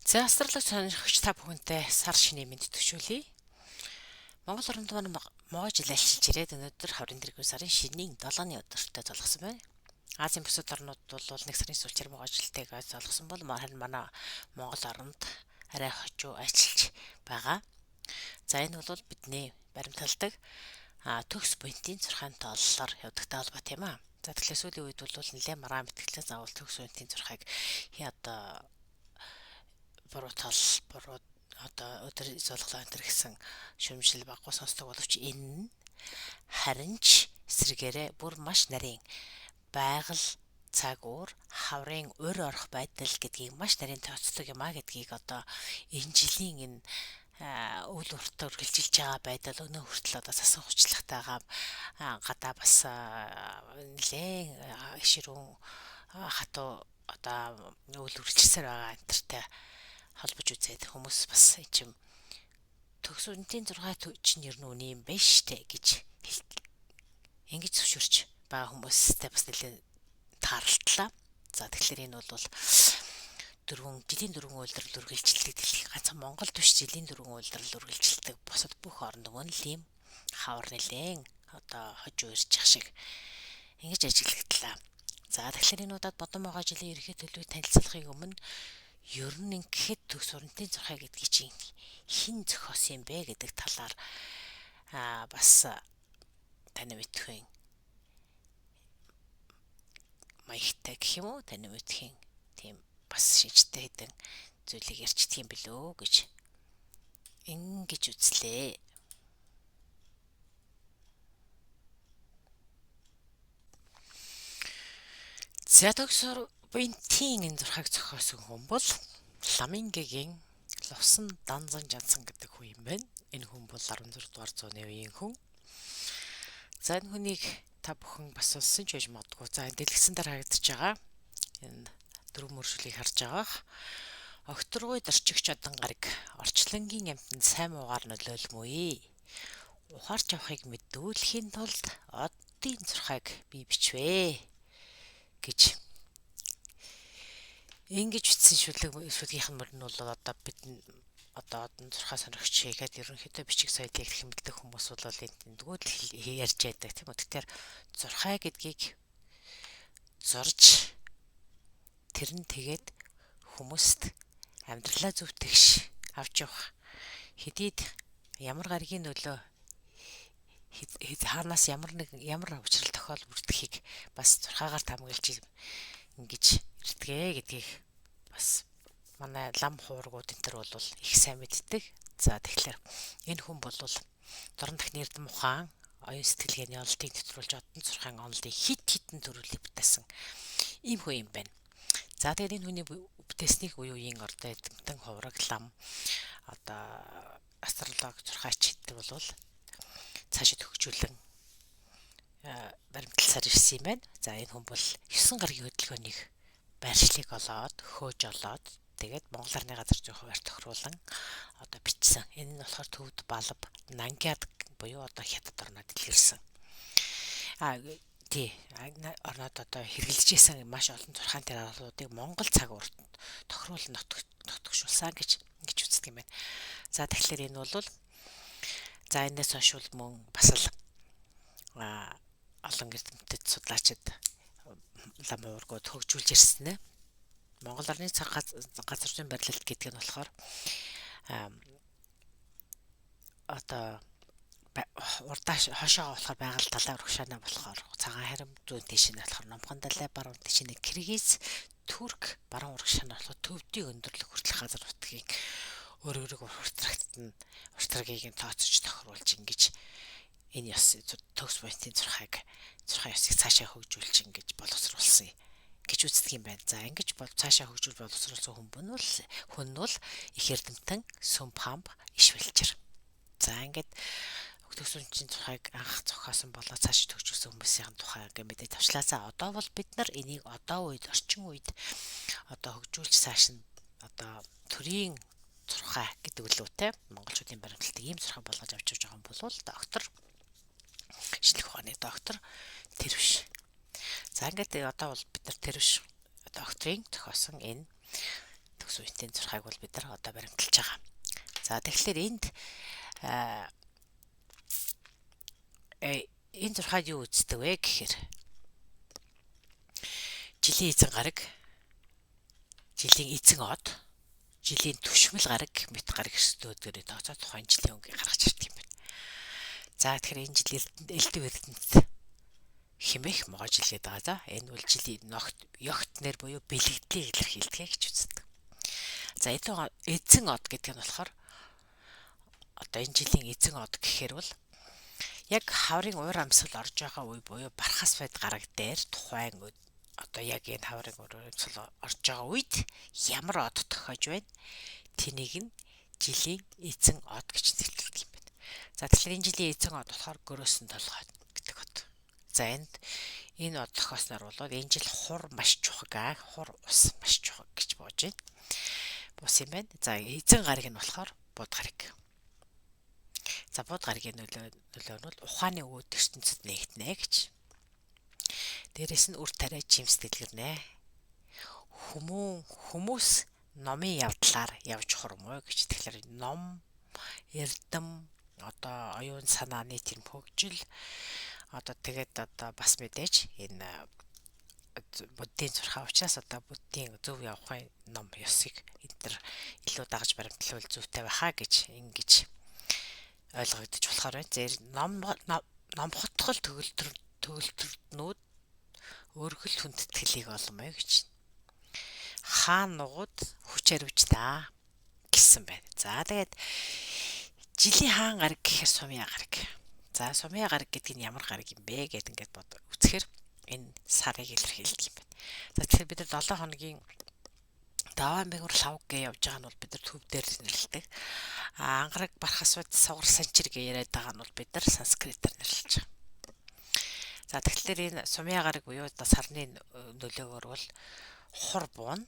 За астролог сонирхогч та бүхэнтэй сар шинэ мэнд төвшүүлье. Монгол оронд маань могой жил альчилж ирээд өнөөдөр 21 сарын шинийн 7-ны өдөртөө золгосон байна. Азийн бусад орнууд бол нэг сарын сүүлчээр могой жилтэйг золгосон бол харин манай Монгол оронд арай хожуу альчилж байгаа. За энэ бол бидний баримталдаг төгс буянтын 6 тооллоор явдагтай холбоотой юм аа. За тэгэхээр сүүлийн үед бол нэлээд маргаан мэтгэлээ заавал төгс буянтын 6-ыг одоо буруу тол буруу одоо өдөр золглоо энэ гэсэн шүмжил баггүй сонсдог боловч энэ нь харин ч эсрэгээрээ бүр маш нарийн байгаль цаг уур хаврын урь орох байдал гэдгийг маш нарийн тооцдог юм а гэдгийг одоо энэ жилийн энэ үл урт үргэлжилж байгаа байдал өнөө хүртэл одоо сасан хуцлагтайгаа гадаа бас нэлээд ширүүн хатуу одоо үл үргэлжилсээр байгаа энтертэй холбож үзээд хүмүүс бас чим төгс үнтийн 6 чинь ер нь үний юм байна штэ гэж ингэж зөвшөөрч байгаа хүмүүстэй бас нэлээд тааралтлаа. За тэгэхээр энэ бол дөрвөн жилийн дөрвөн үйлдвэрлэл үргэлжилдэг дэлхийн ганцхан Монголд биш жилийн дөрвөн үйлдвэрлэл үргэлжилдэг бусад бүх оронд мөн л ийм хавар нэлээд одоо хожуу ирж ах шиг ингэж ажиглагдлаа. За тэгэхээр энэ удаад бодон байгаа жилийн ерөнхий төлөвийг танилцуулахыг өмнө ер нь ингээд төгс урантын 6 гэдгийг чинь хэн зохиосон юм бэ гэдэг талаар бас таны мэдхийн маягтай гэх юм уу таны мэдхийн тийм бас шинжтэй хэдэн зүйлийг ярьчдаг юм билүү гэж ингэж үзлээ. За төгс буянтын энэ зурхайг зохиосон хүн бол Ламингэгийн Лувсан Данзан Жансан гэдэг хүн юм байна. Энэ хүн бол 16 дугаар зууны үеийн хүн. За энэ хүнийг та бүхэн бас сонссон ч байж магадгүй. За энэ дэлгэцэн дээр харагдаж байгаа энэ дөрвөн мөршөлийг харж байгаах. Огторгуй дорчигч одан гараг орчлонгийн амьтанд сайн муугаар нөлөөлмөе. Ухаарч авахыг мэдүүлэхийн тулд оддын зурхайг би бичвэ гэж ингэж бичсэн шүлэг шүлгийнх нь мөр нь бол одоо бид одоо одон зурхаа сонирхч хийгээд ерөнхийдөө бичиг соёлыг хэмнэлдэг хүмүүс бол энэ тэндгүүд ярьж байдаг тийм үү. Тэгэхээр зурхай гэдгийг зурж тэр нь тэгээд хүмүүст амьдралаа зөв тэгш авч явах хэдийд ямар гаригийн нөлөө хаанаас ямар нэг ямар учрал тохиол бүрдэхийг бас зурхаагаар таамаглаж ингэж ирдгээ гэдгийг бас манай лам хуургууд энэ төр бол их сайн мэддэг. За тэгэхээр энэ хүн бол дорн дахны эрдэм ухаан оюун сэтгэлгээний онолтыг нэвтрүүлж одон зурхаан онолыг хит хитэн төрүүлийг бүтээсэн ийм хүн юм байна. За тэгээд энэ хүний бүтээснийг үе үеийн ордоо эдэмтэн хувраг лам одоо астролог зурхаач гэдэг бол цаашид хөгжүүлэн баримтлалсаар ирсэн юм байна. За энэ хүн бол 9 гарагийн хөдөлгөөнийг байршлыг олоод, хөөж олоод тэгээд Монгол Арны газар зүйн хуваар тохируулан одоо бичсэн. Энэ нь болохоор Төвд, Балб, Нангиад буюу одоо Хятад орнод дэлгэрсэн. Тий орнод одоо хэрэглэж исэн маш олон зурхаан тэр аргуудыг Монгол цаг уурт тохируулан нотгшуулсан гэж ингэж үздэг юм байна. За тэгэхээр энэ бол за энэс хойш бол мөн бас л олон эрдэмтэд судлаачид лам уургууд хөгжүүлж ирсэн нэ. Монгол орны цаг газар зүйн барилалт гэдэг нь болохоор одоо урдаа хошоогоо болохоор байгаль далай урагшаана болохоор цагаан харим зүүн тийш нь болохоор номхон далай баруун тийш нь Киргиз Турк баруун урагшаана болохоор төвдийн өндөрлөг хүртэлх газар нутгийг өөр өөрөг уртрагт нь уртрагийг нь тооцож тохируулж ингэж энэ ёс төгс буянтын зурхайг зурхай ёсыг цаашаа хөгжүүлж ингэж боловсруулсан гэж үздэг юм байна. За ингэж бол цаашаа хөгжүүл боловсруулсан хүн бол их эрдэмтэн сүм памп иш бэлчээр. За ингээд төгс үнчин зурхайг анх зохиосон болоо цааш төгжүүлсэн хүмүүсийн тухай ингээ мэдээ тавчлаа. За одоо бол бид нар энийг одоо үед орчин үед одоо хөгжүүлж цааш нь одоо төрийн зурхай гэдэг үлээ те монголчуудын баримталтыг ийм зурхай болгож авч явж байгаа юм бол доктор шинжлэх ухааны доктор Тэрвш. За ингээд одоо бол бид нар Тэрвш докторийн зохиосон энэ төгс сүнсний зурхайг бол бид нар одоо баримталж байгаа. За, тэгэхээр энд энэ зурхайд юу үздэг вэ гэхээр жилийн эзэн гараг, жилийн эзэн од, жилийн түшмэл гараг мэт гараг эрсдөөдгөрөө тооцоо тухайн жилийн өнгийг гаргаж ирдэг юм байна. За, тэгэхээр энэ жил элдв эрдэнэт хэмээх могой жил гэдэг байгаа. За, энэ бол жилийн ногт ёгт нэр буюу бэлэгдлийг илэрхийлдэг гэж үздэг. За, эзэн од гэдэг нь болохоор одоо энэ жилийн эзэн од гэхээр бол яг хаврын уур амьсгал орж байгаа үе буюу бархас байд гараг дээр тухайн одоо яг энэ хаврын уур амьсгал орж байгаа үед ямар од тохиож байна? Тэнийг нь жилийн эзэн од гэж нэрлэдэг юм байна. За, тэгэхээр энэ жилийн эзэн од болохоор гөрөөсөн толгой гэдэг од. За, энд энэ од тохиосноор бол энэ жил хур маш чухал, хур ус маш чухал гэж бууж байна. Бус юм байна. За, эзэн гараг нь болохоор бууд гараг. За, бууд гарагийн нөлөө нь бол ухааны өвөд ертөнцид нэгтнэ гэж. Дээрэс нь үр тариа жимс дэлгэрнэ. Хүмүүс номын явдлаар явж хурмуу гэж. Тэгэхээр ном, эрдэм, одоо оюун санааны тэр хөгжил, одоо тэгээд одоо бас мэдээж энэ буддийн зурхаа учраас одоо буддийн зөв явахын ном ёсыг энэ төр илүү дагаж баримтлавал зүйтэй байхаа гэж ингэж ойлгогдож болохоор байна. Зэр ном номхотгол төгөлтрнүүд өргөл хүндэтгэлийг олмоо гэж. Хаан нугууд хүч хариуч та гэсэн байна. За, тэгээд жилийн хаан гараг гэхээр сумья гараг. За, сумья гараг гэдэг нь ямар гараг юм бэ гэд ингээд бод үзэхээр энэ сарыг илэрхийлдэг юм байна. За, тэгэхээр бид нар 7 хоногийн даваа мэгүр лав гэж явж байгаа нь бол бид нар төв дээр нэрлэдэг. А ангараг бархас бод сугар санчир гэж яриад байгаа нь бол бид нар санскритээр нэрлэж байгаа. За, тэгэхээр энэ сумья гараг буюу одоо сарны нөлөөгөөр бол хур буун,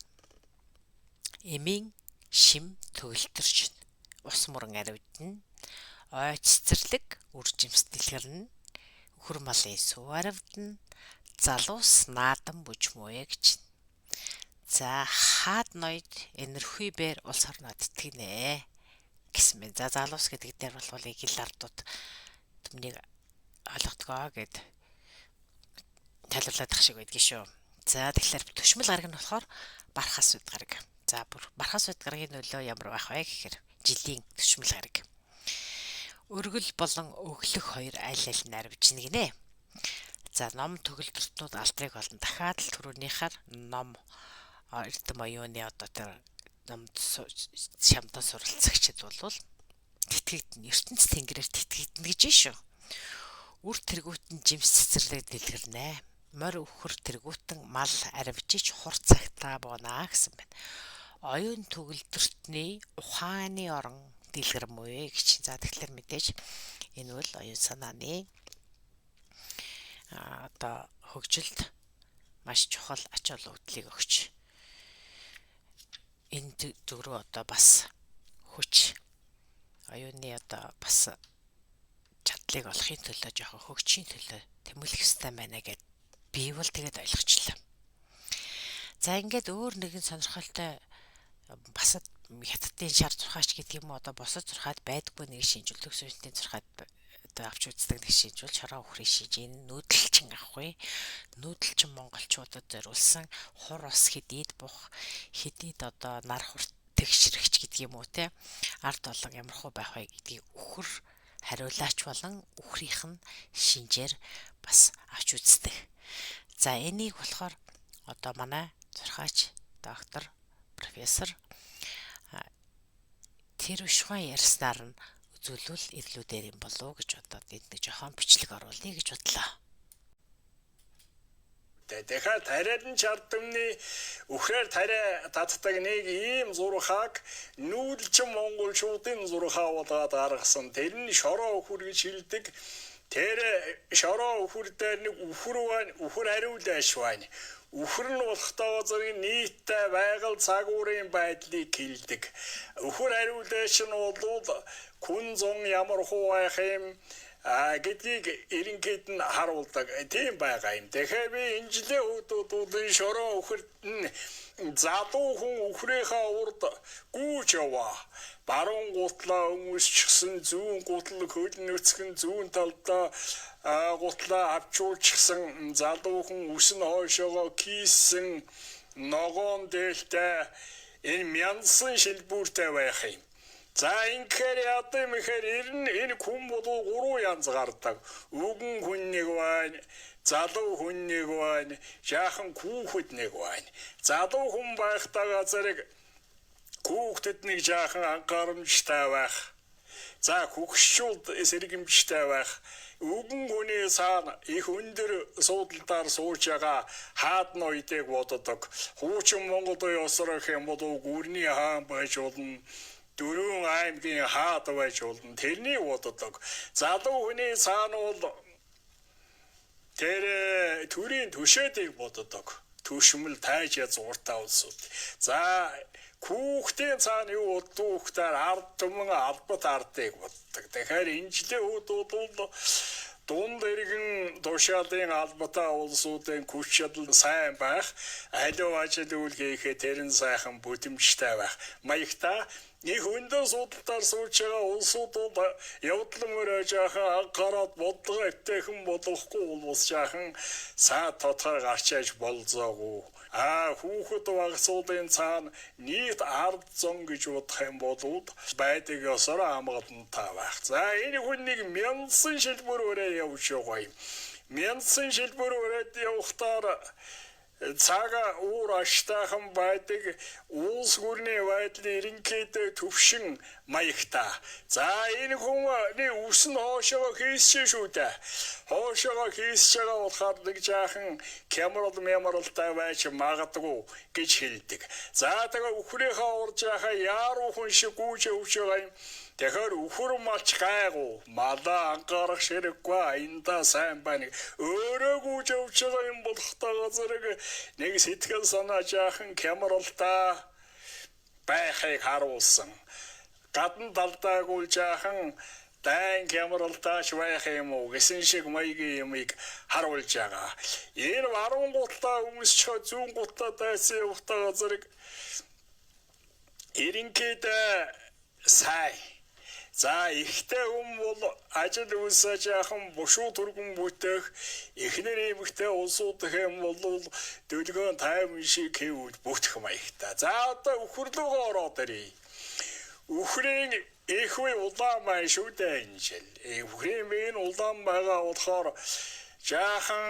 эмийн шим төгөлтөрч, ус мөрөн аривдна, ой цэцэрлэг үр жимс дэлгэрнэ, үхэр малын сүү аривдна, залуус наадам бүжмөөе гэж. За, хаад ноёд энэрхүй бээр улс орноо тэтгэнэ гэсэн мэн. За, залуус гэдэг дээр бол эгэл ардууд түмнийг ойлгодгоо гэд тайлбарлаад ах шиг байдгийн шүү. За, тэгэхээр түшмэл гараг нь болохоор бархас үд гараг. За, бархас үд гарагийн нөлөө ямар байх вэ гэхээр жилийн түшмэл гараг. Өргөл болон өглөх хоёр аль аль нь аривжна гинэ. За, ном төгөлдртнүүд алдрыг олон дахиад л түрүүнийхээр ном эрдэм оюуны одоо тэр номд шамдан суралцагчид бол тэтгэгдэн ертөнц тэнгэрээр тэтгэгдэнэ гэж шүү. Үр тэргүүтэн жимс цэцэрлэг дэлгэрнэ. Морь өхөр тэргүүтэн мал аривжиж хур цагтаа буунаа гэсэн байна. Оюун төгөлдртний ухааны орон дэлгэрмөө гэж. За, тэгэхээр мэдээж энэ бол оюун санааны одоо хөгжилд маш чухал ач холбогдлыг өгч энэ зүг рүү одоо бас хүч оюуны одоо бас чадлыг олохын төлөө жоохон хөгжихийн төлөө тэмүүлэх ёстой байна гэд би бол тэгээд ойлгочлаа. За, ингээд өөр нэгэн сонирхолтой бас хятадын шар зурхаач гэдэг юм уу одоо бусад зурхаад байдаггүй нэг шинжүүлдэг сүнсний зурхаад одоо авч үздэг нэг шинжүүл шороо үхрийн шинж. Энэ нүүдэлчин ахгүй. Нүүдэлчин монголчуудад зориулсан хур ус хэдийд бух хэдийд одоо нар хурт тэгшрэгч гэдэг юм уу те ард олон ямар хуу байх вэ гэдгийг үхэр хариулаач болон үхрийнх нь шинжээр бас авч үздэг. За, энийг болохоор одоо манай зурхаач доктор профессор тэр өшгөн ярьснаар нь үзүүлвэл ирлүүдээр юм болов уу гэж бодоод энд нэг жоохон бичлэг оруулъя гэж бодлоо. Тэгэхээр тариад нь чардамны үхрээр тариа татдаг нэг ийм зурхааг нүүдэлчин монголчуудын зурхаа болгоод гаргасан. Тэр нь шороо үхэр гэж хэлдэг. Тэр шороо үхэр дээр нэг үхэр байна, үхэр хариулааш байна. Үхэр нь болохтойгоо зэрэг нийтдээ байгаль цагуурын байдлыг хэлдэг. Үхэр хариулааш нь бол күн зун ямар хуу байх юм гэдгийг ерөнхийд нь харуулдаг. Тийм байгаа юм. Тэгэхээр би энэ жилийн хүүхдүүд шороо үхэрт нь залуу хүн үхрийнхаа урд гүйж яваа. Баруун гутлаа өмсчихсэн, зүүн гутал хөл нүцгэн зүүн талдаа гутлаа авчуулчихсан залуу хүн үс нь хойшоогоо кийссэн ногоон дээлтэй энэ мянсан шилбүүртэй байх юм. За инхээр яадаг юм ихээр ер нь энэ хүн болов гурван янз гардаг. Үгэн хүн нэг байна, залуу хүн нэг байна, жаахан хүүхэд нэг байна. Залуу хүн байхдаа зэрэг хүүхдэд нэг жаахан анхаарамжтай байх. За хөгшчүүд сэргэмжтэй байх. Үгэн хүний цаана их өндөр суудалдаар сууж байгаа хаад ноёдыг боддог. Хуучин Монгол ёсоор гэх юм бол гүрний хаан байж болно. Дөрвөн аймгийн хаад байж болно. Тэрний боддог. Залуу хүний цаана бол тэр төрийн төшөөдийг боддог. Төшмөл тайж язгууртай улсууд. За хүүхдийн цаана юу боддог хүүхдээр ард түмэн албат ардыг боддог. Тэгэхээр энэ жилийн хүүд бол дунд иргэн тушаалын албатай улсуудын хүч чадал сайн байх, аливаа ажил үйл хийхэд тэр нь сайхан бүтэмжтэй байх. Маягтай их өндөр суудалтаар сууж байгаа улсууд бол явдлан мөрөө жаахан анхаарал бодлого эвтэйхэн болгохгүй бол бас жаахан саад тодорхой гарч аж болзоогүй. А хүүхэд багцуудын цаана нийт ард зон гэж бодох юм бол байдаг ёсоор амгалантай байх. За энэ хүн нэг мянсан шилбэр өрөө явж байгаа юм. Мянсан шилбэр өрөөд явахдаар цагаа уур аштайхан байдаг, улс гүрний байдлын ерөнхийдөө төвшин маягтай. За энэ хүний үс нь хоошоогоо хийсч шүү дээ. Хоошоогоо хийсч байгаа болохоор нэг жаахан кямрал мямралтай байж магадгүй гэж хэлдэг. За тэгээ үхрийнхаа урд жаахан яаруу хүн шиг гүйж явж байгаа юм. Тэгэхээр үхэр малч гайгүй, малаа анхаарах ширэггүй, аяндаа сайн байна. Өөрөө гүйж явж байгаа юм болохтойгоо зэрэг нэг сэтгэл санаа жаахан кямралтай байхыг харуулсан. Гадна талдаагүй жаахан дайн кямралтаач байх юм уу гэсэн шиг маягийн юмыг харуулж байгаа. Энэ баруун гутлаа өмсчөө зүүн гутлаа дайсан явахтайгаа зэрэг ерөнхийдөө сайн. За ихтэй хүн бол ажил үйлсээ жаахан бушуу түргэн бүтээх, эхнэр эмэгтэй улсууд гэх юм бол дөлгөөн 50 шиг хийвэл бүтэх маягтай. За одоо үхэр лүүгээ ороод ирье. Үхрийн их үе улаан байна шүү дээ энэ жил. Үхрийн минь улаан байгаа болохоор жаахан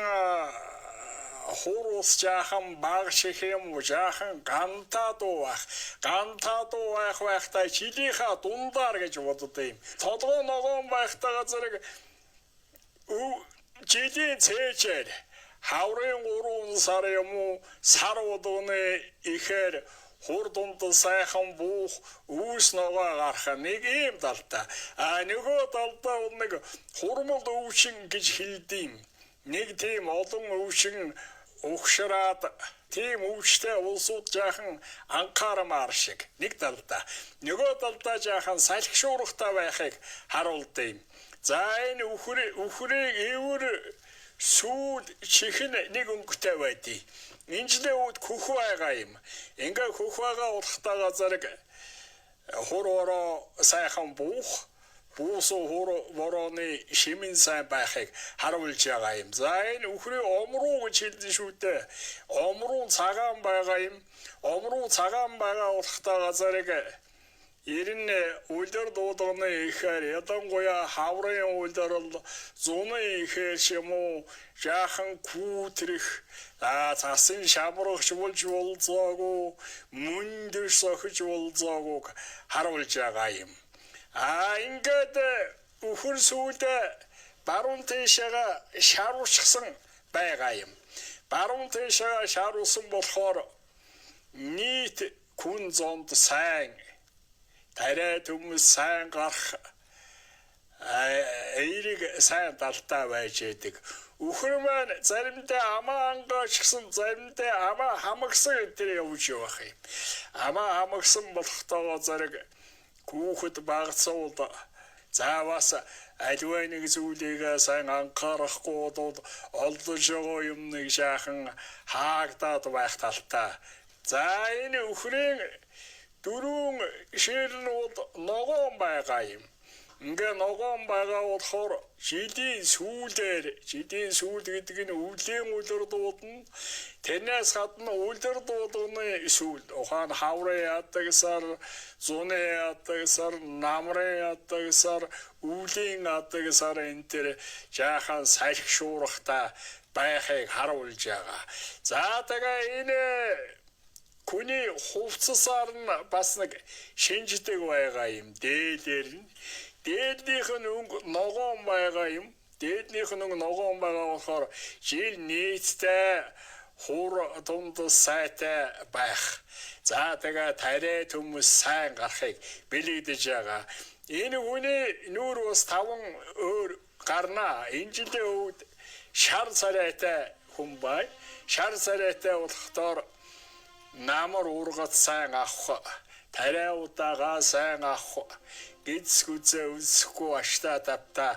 хур ус жаахан баг шиг юм уу, жаахан гантаа дуу байх. Гантаа дуу байх байхдаа жилийнхаа дундаар гэж боддог юм. Толгой ногоон байхдаа зэрэг жилийн цээжээр хаврын 3 сар юм уу, сар болгоны ихээр хур дунд сайхан буух, үүс ногоо гарах нэг ийм талтай. А нөгөө талдаа бол нэг хурмал өвчин гэж хэлдэм. Нэг тийм олон өвчин угшраад тийм өвчтэй улсууд жаахан анхаарамаар шиг нэг талдаа. Нөгөө талдаа жаахан салхи шуургатай байхыг харуулд юм. За энэ үхрийг эвэр сүүд чихэн нэг өнгөтэй байдیں۔ Энэ жилийн үед хөх байгаа юм. Ингээ хөх байгаа болохтойгоо зэрэг хур ороо сайхан буух, буусан хур борооны шимэн сайн байхыг харуулж байгаа юм. За энэ үхрийн омруу гэж хэлдэг шүү дээ. Омруу цагаан байгаа юм. Омруу цагаан байгаа болохтойгоо зэрэг ер нь улир дуудганы ихээр ялангуяа хаврын улирал зуны ихээр ч юм уу жаахан хүүтрэх, засын шамрагч болж болзоогүй, мөндөр сохиж болзоогүйг харуулж байгаа юм. А ингээд үхэр сүйдээ баруун тийшээгээ шааруулчихсан байгаа юм. Баруун тийшээгээ шааруулсан болохоор нийт күн зонд сайн тариа төмөс сайн гарах, эерэг сайн далтай байж байдаг. Үхэр маань заримдаа амаа ангаачихсан, заримдаа амаа хамагсан энэ явж явах юм. Амаа хамагсан болохтойгоо зэрэг хүүхэд багцуул за бас аливаа нэг зүйлийг сайн анхаарахгүй бол олдож байгаа юм нэг жаахан хаагдаад байх талтай. За энэ үхрийн дөрвөн шир нь бол ногоон байгаа юм. Ингээ ногоон байгаа болохоор жилийн сүүлээр, жилийн сүүл гэдэг нь өвлийн улирдууд нь, тэрнээс гадна улирдуудны сүүл ухаан хаврын яадаг сар, зуны яадаг сар, намрын яадаг сар, өвлийн яадаг сар энэ төр жаахан салхи шуурхтай байхыг харуулж байгаа. За тэгээ энэ хүний хувцасаар нь бас нэг шинждэг байгаа юм. Дээлээр нь дээдлийнх нь өнгө ногоон байгаа юм. Дээдлийнх нь өнгө ногоон байгаа болохоор жил нийтдээ хур дунд сайтай байх. За тэгээ тариа төмөс сайн гарахыг бэлэгдэж байгаа. Энэ хүний нүүр бас 5 өөр гарнаа. Энэ жилийн өвд шар царайтай хүн бай. Шар царайтай болохдоор намар ургац сайн авах, тариа удаага сайн авах, гиз гүзээ өсөхгүй аштаа тавтаа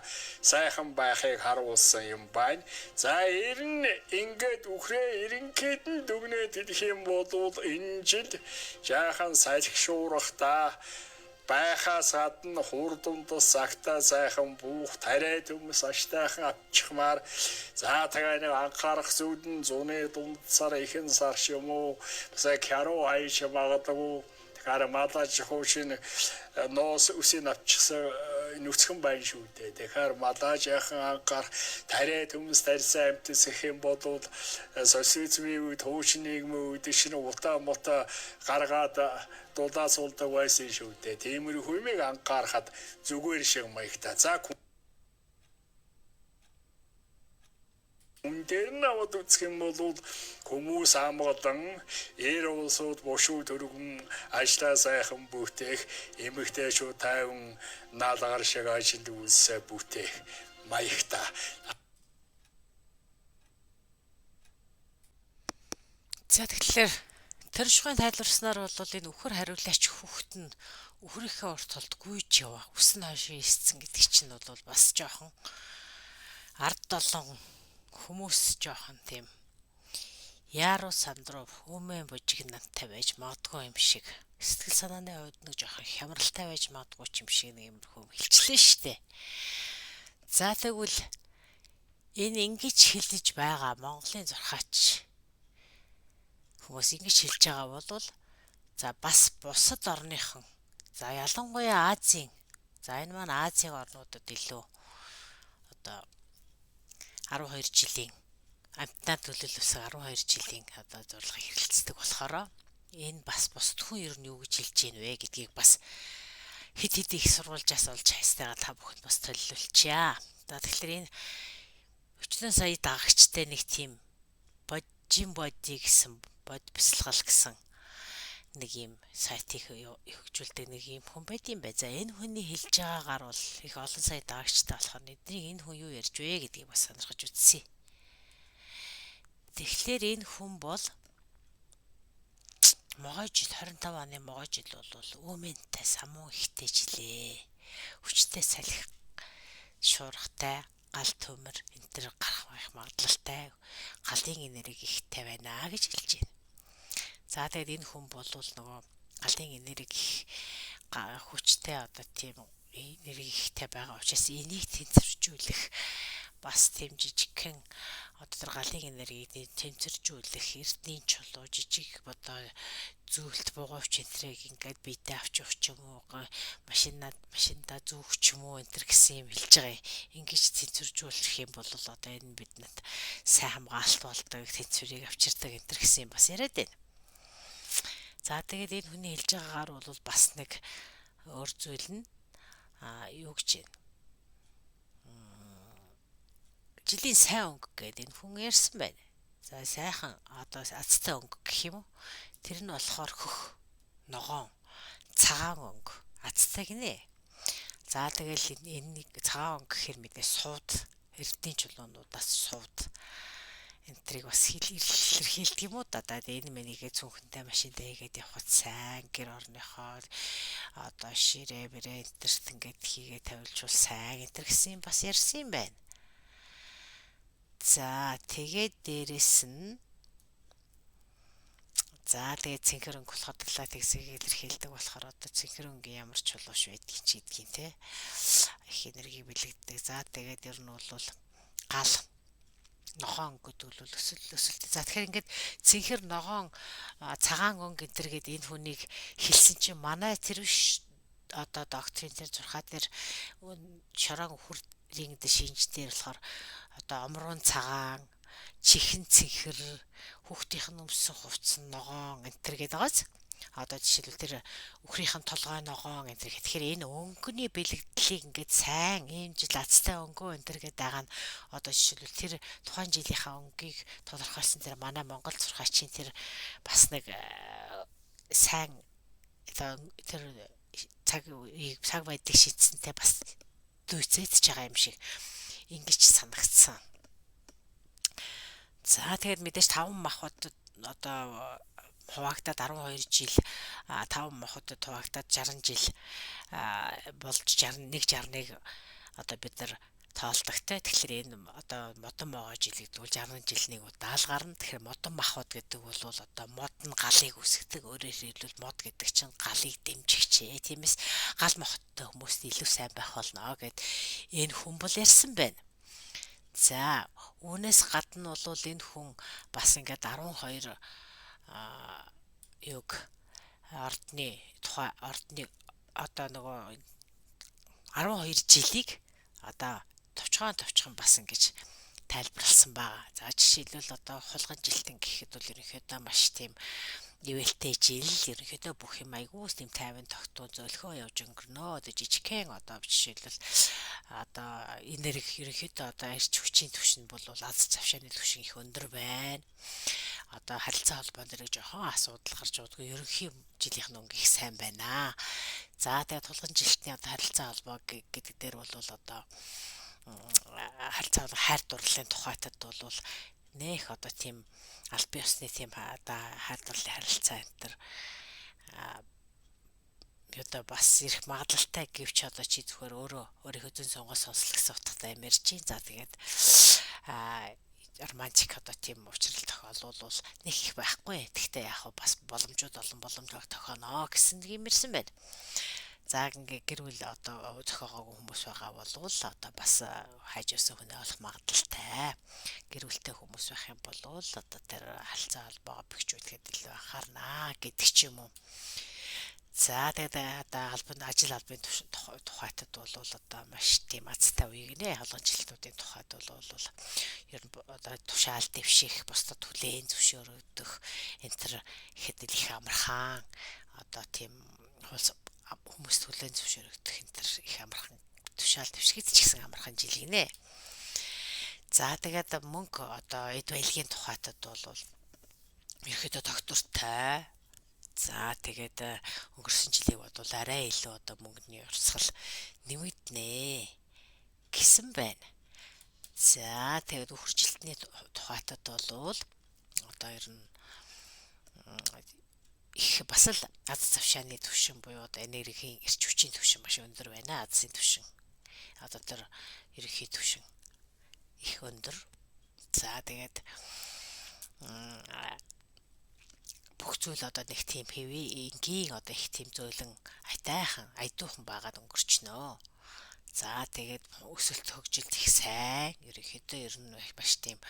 сайхан байхыг харуулсан юм байна. За ер нь ингээд үхрээ ерөнхийд нь дүгнээд хэлэх юм бол энэ жил жаахан салхи шуурхтаа байхаас гадна хур дундас цагтаа сайхан буух, тариа төмөс аштайхан авчихмаар. За тэгээ нэг анхаарах зүйл нь зуны дунд сар, ихэн сар ч юм уу бас кяруу хайж магадгүй. Тэгэхээр малаж хуучин ноос үсийг авчихсан нүцгэн байна шүү дээ. Тэгэхээр малаж яхан анхаарах, тариа төмөс тарьсан амьтас гэх юм бол социализмын үед, хуучин нийгмийн үед шинэ утаа мута гаргаад дулаа суулдаг байсан шүү дээ. Тиймэрхүү юмыг анхаарахад зүгээр шиг маягтай. За Үн дээр нь аваад үзэх юм бол хүмүүс амгалан эр улсууд бушуу төргөн ажлаа сайхан бүтээх, эмэгтэйчүүд тайван наалгаар шиг ажил үйлсээ бүтээх маягтай. За тэгэхээр тэр шугын тайлбарснаар бол энэ үхэр хариулаач хүүхэд нь үхрийнхээ урт толд гүйж яваа үсэн хойш ийсцэн гэдэг чинь бол бас жоохон ард долон хүмүүс жоохон тийм яруу сандруу хүмүүн бужиг намтай байж магадгүй юм шиг, сэтгэл санааны хувьд нэг жоохон хямралтай байж магадгүй юм шиг нэг юмрхүү хэлчлээ штэ. За тэгвэл энэ ингэж хэлж байгаа Монголын зурхаач хүмүүс ингэж хэлж байгаа бол за бас бусад орныхон, за ялангуяа Азийн, за энэ маань Азийн орнуудад илүү одоо 12 жилийн амтнаа төлөөлөсөн 12 жилийн одоо зурлага хэрэгэлцдэг болохоор энэ бас бусад хүн ер нь юу гэж хэлж гин вэ гэдгийг бас хэд хэд их сурвалжаас олж хайстайгаа та бүхэнд бас төлөвлөчье. За тэгэхээр энэ өчнөө сая дагагчтай нэг тийм боджин боди гэсэн бод бясалгал гэсэн нэг юм сайтыг хөгжүүлдэг нэг юм хүн байд юм бай. За энэ хүний хэлж байгаагаар бол их олон сая дагагчтай болохоор эднийг энэ хүн юу ярьж вэ гэдгийг бас сонирхож үзье. Тэгэхээр энэ хүн бол могой жил 25 оны могой жил бол үүмэнтэй самуун ихтэй жилээ. Хүчтэй салхи шуургатай, гал төмөр энэ төр гарах байх магадлалтай, галын энерги ихтэй байна гэж хэлж байна. За тэгээд энэ хүн бол нөгөө галын энерги их хүчтэй одоо тийм энерги ихтэй байгаа учраас энийг тэнцвэржүүлэх бас тийм жижигхэн одоо тэр галын энергийг тэнцвэржүүлэх эрдний чулуу жижиг одоо зөөлт бугуйч энтрийг ингээд биедээ авч явах ч юм уу, машиндаа зүүх ч юм уу энтер гэсэн юм хэлж байгаа юм. Ингэж тэнцвэржүүлэх юм бол одоо энэ биднэт сайн хамгаалалт болдог, тэнцвэрийг авчирдаг энтер гэсэн юм бас яриад байна. За тэгээд энэ хүний хэлж байгаагаар бол бас нэг өөр зүйл нь юу гэж байна. Жилийн сайн өнгө гэдэг энэ хүн ярьсан байна. За сайхан одоо азтай өнгө гэх юм уу? Тэр нь болохоор хөх, ногоон, цагаан өнгө, азтай гинэ. За тэгэл энэ цагаан өнгө гэхэр мэдээ сууд, эрдний чулуунуудаас сууд энтрийг бас илэрхийлдэг юм уу да. Энэ мэнийгээ цүнхэнтэй машиндаа хийгээд явхад сайн гэр орныхоо одоо ширээ бэрээ энтерт ингээд хийгээ тавилжуул сайн энтер гэсэн юм бас ярьсан юм байна. За тэгээд дээрэс нь За тэгээд цэнхэр өнгө болохоор далай тэгсийг илэрхийлдэг болохоор одоо цэнхэр өнгийн ямар чулууш байдгийг ч гэдгийг те их энерги бэлэгддэг. За тэгээд ер нь бол гал ногоон өнгөд бол өсөл. За тэгэхээр ингээд цэнхэр ногоон цагаан өнгө энэ төр гээд энэ хүнийг хэлсэн чинь манай тэр биш одоо доктрин тэр зурхаа дээр шорон үхрийн шинж дээр болохоор одоо омруун цагаан, чихэн цэнхэр, хүүхдийнх нь өмссөн хувцас нь ногоон энэ төр гээд байгааз. Одоо жишээлбэл тэр үхрийнх нь толгой ногоон энэ төр. Тэгэхээр энэ өнгөний бэлэгдлийг ингээд сайн ийм жил азтай өнгөө энэ төр гээд байгаа нь одоо жишээлбэл тэр тухайн жилийнхаа өнгийг тодорхойлсон тэр манай Монгол зурхаачийн тэр бас нэг сайн одоо тэр цаг цаг байдлыг шийдсэнтэй бас дүйцээдж байгаа юм шиг ингэж санагдсан. За тэгээд мэдээж 5 махбод одоо хуваагдаад 12 жил, 5 махбодод хуваагдаад 60 жил болж 61 61 одоо бид нар тоолдогтой. Тэгэхээр энэ одоо модон могоо жил гэдэг бол 60 жил нэг удаа л гарна. Тэгэхээр модон махбод гэдэг бол одоо мод нь галыг үсгдэг. Өөрөөр хэлбэл мод гэдэг чинь галыг дэмжигч. Тиймээс гал мохоттой хүмүүст илүү сайн байх болно гэд энэ хүн бол ярьсан байна. За үүнээс гадна бол энэ хүн бас ингээд 12 юг ордны тухай ордны одоо нөгөө 12 жилийг одоо товчхон бас ингэж тайлбарласан байгаа. За жишээлбэл одоо хулган жилтэн гэхэд бол ерөнхийдөө маш тийм ивэлтэй жил, ерөнхийдөө бүх юм айгуус тийм тайван тогтун зөөлхөө явж өнгөрнө. Одоо жижигхэн одоо жишээлбэл одоо энерги ерөнхийдөө одоо арч хүчийн түвшин бол аз завшааны түвшин их өндөр байна. Одоо харилцаа холбоон дээр жоохон асуудал гарч удгүй, ерөнхий жилийнх нь өнгө их сайн байна. За тэгээд тулган жилтний одоо харилцаа холбоо гэдэг дээр бол одоо харилцаа хайр дурлалын тухайтад бол нэх одоо тийм аль бие усны тийм одоо хайр дурлалын харилцаа энэ төр одоо бас ирэх магадлалтай гэвч одоо чи зөвхөн өөрөө өөрийнхөө зөн сонгоо сонсол гэсэн утгатай юм ярьж чинь. За тэгээд романтик одоо тийм учрал тохиолвол нэг их байхгүй. Гэхдээ яг бас боломжууд олон боломж тохионоо гэсэн нэг юм ирсэн байна. За ингээ гэр бүл одоо зохиогоогүй хүмүүс байгаа болвол одоо бас хайж явсан хүнээ олох магадлалтай. Гэр бүлтэй хүмүүс байх юм бол одоо тэр харилцаа холбоогоо бэхжүүлэхэд илүү анхаарнаа гэдэг ч юм уу. За тэгээд одоо албан ажил албын тухайтад бол одоо маш тийм азтай үе гинэ. Холгон жилтнүүдийн тухайд бол ер нь одоо тушаал дэвших, бусдад хүлээн зөвшөөрөгдөх энэ төр ихэд их амархан одоо тийм хүмүүст хүлээн зөвшөөрөгдөх энэ төр их амархан тушаал дэвшихэд ч гэсэн амархан жил гинэ. За тэгээд мөнгө одоо эд баялагын тухайтад бол ерөөхдөө тогтвортой. За тэгээд өнгөрсөн жилийг бодвол арай илүү одоо мөнгөний урсгал нэмэгдэнэ гэсэн байна. За тэгээд үхэр жилтний тухайтад бол одоо ер нь их бас л аз завшааны түвшин буюу одоо энергийн эрч хүчийн түвшин маш өндөр байна. Азын түвшин. Одоо тэр ерөнхий түвшин их өндөр. За тэгээд бүх зүйл одоо нэг тийм хэвээ энгийн одоо их тийм зөөлөн айтайхан айдуухан байгаад өнгөрчнөө. За тэгээд өсөлт хөгжилт их сайн. Ерөнхийдөө ер нь маш тийм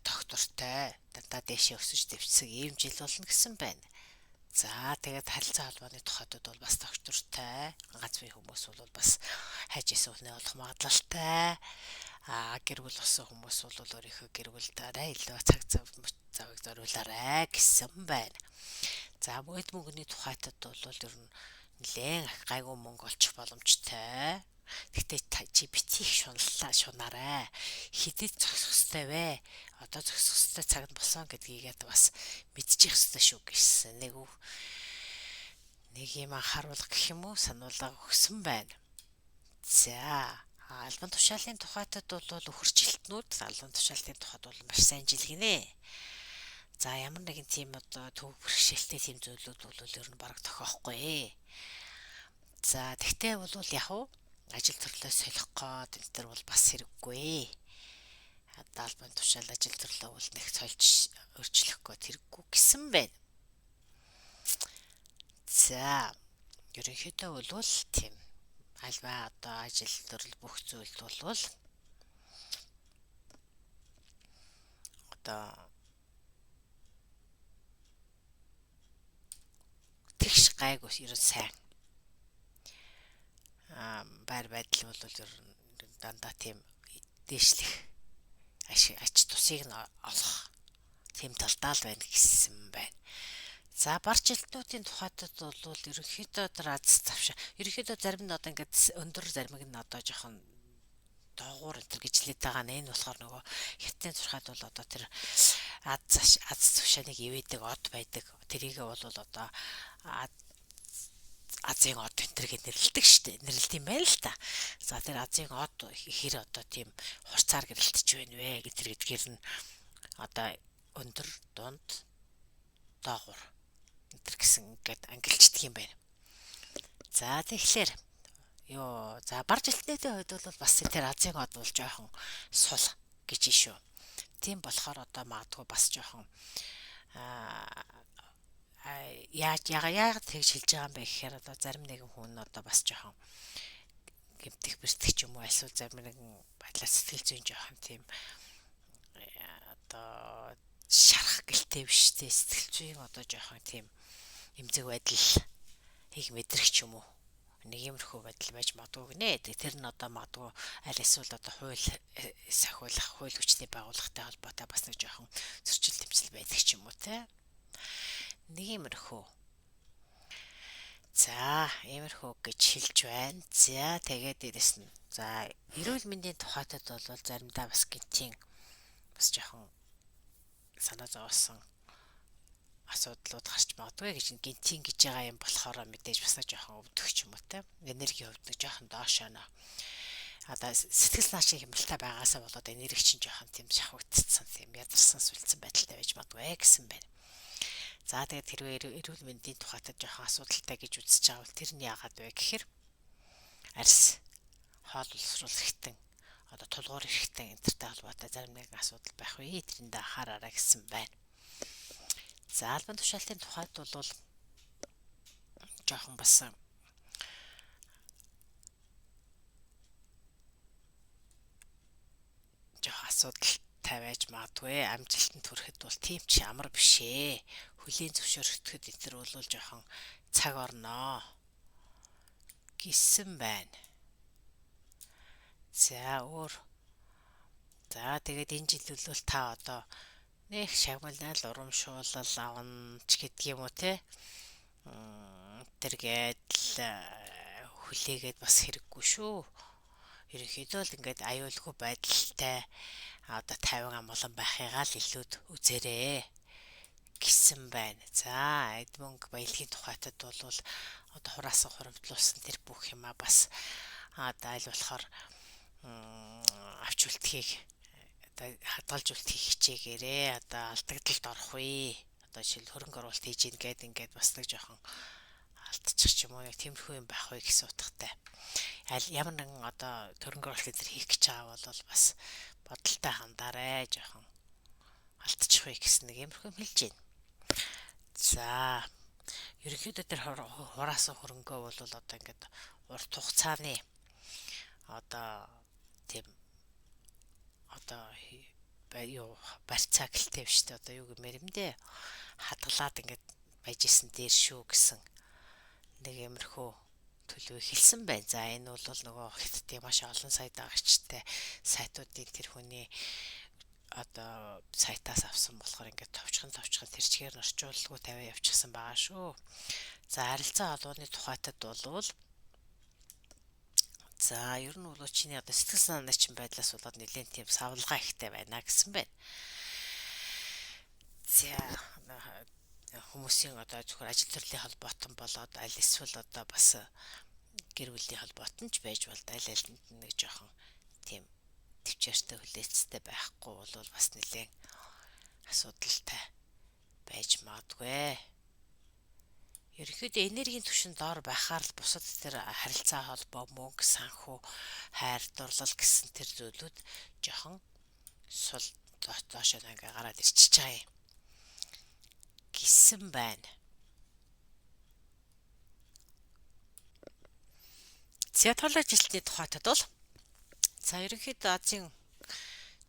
тогтвортой дандаа дээшээ өсөж дэвшсэн ийм жил болно гэсэн байна. За тэгээд харилцаа холбооны тухайдууд бол бас тогтвортой. Ганц бие хүмүүс бол бас хайж исэн хүнээ олох магадлалтай. Гэр бүл болсон хүмүүс бол өөрийнхөө гэр бүлд арай илүү цаг завыг зориулаарай гэсэн байна. За эд мөнгөний тухайтад бол ер нь нэлээд гайгүй мөнгө олчих боломжтой. Гэхдээ чи битгий их шуналлаа шунаарай. Хэдэд зогсох ёстой вэ? Одоо зогсох ёстой цаг нь болсон гэдгийгээ бас мэдчих ёстой шүү гэсэн нэг юм анхааруулга гэх юм уу сануулга өгсөн байна. За албан тушаалын тухайтад бол үхэр жилтнүүд албан тушаалтын тухайд бол маш сайн жил гинэ. За ямар нэгэн тийм одоо төв бэрхшээлтэй тийм зүйлүүд бол ер нь бараг тохиохгүй. За тэгтээ бол яг уу ажил төрлөө солих гээд энэ төр бол бас хэрэггүй. Одоо албан тушаал ажил төрлөө бол нэг сольж өөрчлөх гээд хэрэггүй гэсэн байна. За ерөнхийдөө бол тийм альва одоо ажил төрөл бүх зүйлд бол одоо тэгш гайгүй ер нь сайн. Байр байдал бол ер нь дандаа тийм дээшлэх ач тусыг нь олох тийм талдаа л байна гэсэн байна. За баржилтнуудын тухайд бол ерөнхийдөө аз завшаа. Ерөнхийдөө зарим нь одоо ингээд өндөр заримыг нь одоо жоохон доогуур энэ төр гिजлээд байгаа нь энэ болохоор нөгөө хятадын зурхаад бол одоо тэр аз завшааныг ивэдэг од байдаг. Тэрийгээ бол одоо азийн од энэ төр гэж нэрлэдэг шүү дээ. Нэрлэдэг юм байна л та. За тэр азийн од хэр одоо тийм хурцаар гэрэлтэж байна вэ гэж тэр гэдгээр нь одоо өндөр, дунд, доогуур энэ төр гэсэн ингээд ангилчдаг юм байна. За тэгэхээр ёо за баржилтнуудын хувьд бол бас тэр азийн од бол жоохон сул гэж шүү. Тийм болохоор одоо магадгүй бас жоохон яаж яагаад тэгж хэлж байгаа юм бэ гэхээр одоо зарим нэгэн хүн одоо бас жоохон гэмтэх бэртэх ч юм уу эсвэл зарим нэгэн байдлаар сэтгэл зүйн жоохон тийм одоо шарах гэлтэй биш те сэтгэл зүйн одоо жоохон тийм эмзэг байдал их мэдрэх ч юм уу нэг иймэрхүү байдал байж магадгүй гинэ. Тэр нь одоо магадгүй аль эсвэл одоо хууль сахиулах, хууль хүчний байгууллагатай холбоотой бас нэг жоохон зөрчил тэмцэл байдаг ч юм уу те. Нэг иймэрхүү. За, иймэрхүү гэж хэлж байна. За, тэгээд дээрэс нь за эрүүл мэндийн тухайтад бол заримдаа бас гинтийн бас жоохон санаа зовсон асуудлууд гарч магадгүй гэж гинтийн гэж байгаа юм болохоор мэдээж бас нэг жоохон өвдөх ч юм уу те. Энергийн хувьд нэг жоохон доош оноо. Одоо сэтгэл санаачийн хямралтай байгаасаа болоод энерги чинь жоохон тийм шахагдсан, тийм ядарсан, сүлдсэн байдалтай байж магадгүй гэсэн байна. За тэгээд хэрвээ эрүүл мэндийн тухайтад жоохон асуудалтай гэж үзэж байгаа бол тэр нь яагаад вэ гэхээр арьс, хоол боловсруул хэрэгтэн, одоо тулгуур хэрэгтэн энтертэй холбоотой зарим нэгэн асуудал байх үе тэрэндээ анхаараарай гэсэн байна. За албан тушаалтын тухайд бол жоохон бас жоохон асуудалтай байж магадгүй. Амжилтанд хүрэхэд бол тийм ч амар биш ээ. Хүлийн зөвшөөрөхөд энэ төр бол жоохон цаг орноо гэсэн байна. За өөр. За тэгээд энэ жил бол та одоо нэх шагмалнал урамшуулал авна ч гэдэг юм уу те. Тэргээд л хүлээгээд бас хэрэггүй шүү. Ерөнхийдөө л ингээд аюулгүй байдалтай одоо 50 амгалан байхыгаа л илүүд үзээрэй гэсэн байна. За эд мөнгө баялагын тухайтад бол одоо хураасан хуримтлуулсан тэр бүх юмаа бас одоо аль болохоор авч үлдэхийг одоо хадгалж үлдэхийг хичээгээрээ. Одоо алдагдлалд орох үе. Одоо жишээл хөрөнгө оруулалт хийж ийн гээд ингээд бас нэг жоохон алдчих ч юм уу нэг тиймэрхүү юм байх вэ гэсэн утгатай. Аль ямар нэгэн одоо хөрөнгө оруулалт энэ хийх гэж байгаа бол бас бодолтой хандаарай, жоохон алдчих вэ гэсэн нэг иймэрхүү юм хэлж байна. За ерөнхийдөө тэр хураасан хөрөнгөө бол одоо ингээд урт хугацааны одоо тийм одоо юу барьцаа гэлтэй биш үү одоо юу гэмээр юм дээ хадгалаад ингээд байж исэн дээр шүү гэсэн нэг иймэрхүү төлөвийг хэлсэн байна. За энэ бол нөгөө хятадын маш олон сая дагагчтай сайтуудын тэр хүний одоо сайтаас авсан болохоор ингээд товчхон тэр чигээр нь орчуулалгүй тавиа явчихсан байгаа шүү. За харилцаа холбооны тухайтад бол за ер нь бол чиний одоо сэтгэл санааны чинь байдлаас болоод нэлээд тийм савлгаа ихтэй байна гэсэн байна. За хүмүүсийн одоо зөвхөн ажил төрлийн холбоотон болоод аль эсвэл одоо бас гэр бүлийн холбоотон ч байж болд аль алинд нэг жоохон тийм төвчээртэй хүлээлттэй байхгүй бол бас нэлээд асуудалтай байж магадгүй. Ерөнхийдөө энергийн түвшин доор байхаар л бусад тэр харилцаа холбоо, мөнгө, санхүү, хайр, дурлал гэсэн тэр зүйлүүд жоохон сул доошоо ингээ гараад ирчихэж байгаа юм гэсэн байна. За толой жилтний тухайтад бол за ерөнхийдөө Азийн